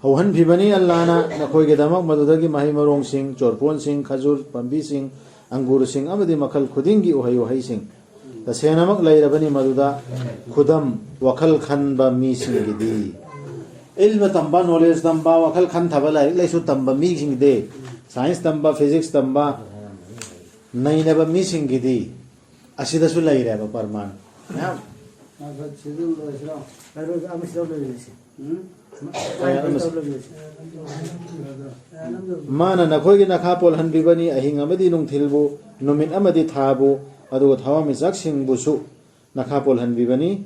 ꯍꯧꯍꯟꯈꯤꯕꯅꯤ ꯑꯜꯂꯥꯅ ꯅꯈꯣꯏꯒꯤꯗꯃꯛ ꯃꯗꯨꯗꯒꯤ ꯃꯍꯩ ꯃꯔꯣꯡꯁꯤꯡ, ꯆꯣꯔꯐꯣꯟꯁꯤꯡ, ꯈꯖꯨꯔ ꯄꯥꯝꯕꯤꯁꯤꯡ, ꯑꯪꯒꯨꯔꯁꯤꯡ ꯑꯃꯗꯤ ꯃꯈꯜ ꯈꯨꯗꯤꯡꯒꯤ ꯎꯍꯩ ꯋꯥꯍꯩꯁꯤꯡ꯫ ꯇꯁꯦꯡꯅꯃꯛ ꯂꯩꯔꯕꯅꯤ ꯃꯗꯨꯗ ꯈꯨꯗꯝ ꯋꯥꯈꯜ ꯈꯟꯕ ꯃꯤꯁꯤꯡꯒꯤꯗꯤ꯫ ꯏꯜꯃ ꯇꯝꯕ, ꯅꯣꯂꯦꯖ ꯇꯝꯕ, ꯋꯥꯈꯜ ꯈꯟꯊꯕ, ꯂꯥꯏꯔꯤꯛ ꯂꯥꯏꯁꯨ ꯇꯝꯕ ꯃꯤꯁꯤꯡꯒꯤꯗꯤ, ꯁꯥꯏꯟꯁ ꯇꯝꯕ, ꯐꯤꯖꯤꯛꯁ ꯇꯝꯕ, ꯅꯩꯅꯕ ꯃꯤꯁꯤꯡꯒꯤꯗꯤ ꯑꯁꯤꯗꯁꯨ ꯂꯩꯔꯦꯕ ꯄ꯭ꯔꯃꯥꯟ ꯃꯌꯥꯝ꯫ ꯃꯥ ꯁꯤꯗ ꯂꯣꯏꯁꯤꯔꯣ? ꯂꯣꯏꯔꯣꯏ, ꯑꯃ ꯁꯤꯗ ꯂꯣꯏꯔꯁꯤ꯫ ꯎꯝ? ꯀꯌꯥ ꯑꯃ ꯁꯤꯗ ꯂꯣꯏꯔꯁꯤ꯫ ꯃꯥꯅ ꯅꯈꯣꯏꯒꯤ ꯅꯈꯥ ꯄꯣꯜꯍꯟꯕꯤꯕꯅꯤ, ꯑꯍꯤꯡ ꯑꯃꯗꯤ ꯅꯨꯡꯊꯤꯜꯕꯨ, ꯅꯨꯃꯤꯠ ꯑꯃꯗꯤ ꯊꯥꯕꯨ, ꯑꯗꯨꯒ ꯊꯋꯥꯟꯃꯤꯆꯥꯛꯁꯤꯡꯕꯨꯁꯨ ꯅꯈꯥ ꯄꯣꯜꯍꯟꯕꯤꯕꯅꯤ꯫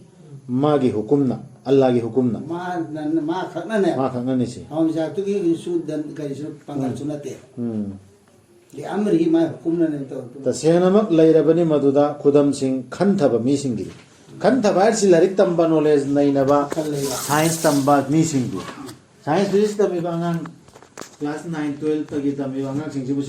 ꯃꯥꯒꯤ ꯍꯨꯀꯨꯝꯅ, ꯑꯜꯂꯥꯒꯤ ꯍꯨꯀꯨꯝꯅ꯫ ꯃꯥ, ꯃꯥ ꯈꯛꯅꯅꯦ꯫ ꯃꯥ ꯈꯛꯅꯅꯤ ꯁꯤ꯫ ꯊꯋꯥꯟꯃꯤꯆꯥꯛꯇꯨꯒꯤ ꯁꯨ ꯗꯟ-, ꯀꯔꯤꯁꯨ ꯄꯥꯡꯒꯜꯁꯨ ꯎꯝ꯫ ꯅꯠꯇꯦ꯫ ꯎꯝ꯫ ꯂꯤꯑꯝꯔꯤꯍꯤ ꯃꯥꯏ ꯍꯨꯀꯨꯝꯅꯅꯦ ꯇꯧꯔꯤꯗꯨ꯫ ꯇꯁꯦꯡꯅꯃꯛ ꯂꯩꯔꯕꯅꯤ ꯃꯗꯨꯗ ꯈꯨꯗꯝꯁꯤꯡ ꯈꯟꯊꯕ ꯃꯤꯁꯤꯡꯒꯤ꯫ ꯈꯟꯊꯕ ꯍꯥꯏꯔꯤꯁꯤ ꯂꯥꯏꯔꯤꯛ ꯇꯝꯕ, ꯅꯣꯂꯦꯖ ꯅꯩꯅꯕ, ꯈꯜꯂꯦꯕ꯫ ꯁꯥꯏꯟꯁ ꯇꯝꯕ ꯃꯤꯁꯤꯡꯕꯨ꯫ ꯁꯥꯏꯟꯁ ꯐꯤꯖꯤꯛꯁ ꯇꯝꯃꯤꯕ ꯑꯉꯥꯡ, ꯀ꯭ꯂꯥꯁ ꯅꯥꯏꯟ, ꯇꯨꯌꯦꯜꯐꯇꯒꯤ ꯇꯝꯃꯤꯕ ꯑꯉꯥꯡꯁꯤꯡꯁꯤꯕꯨ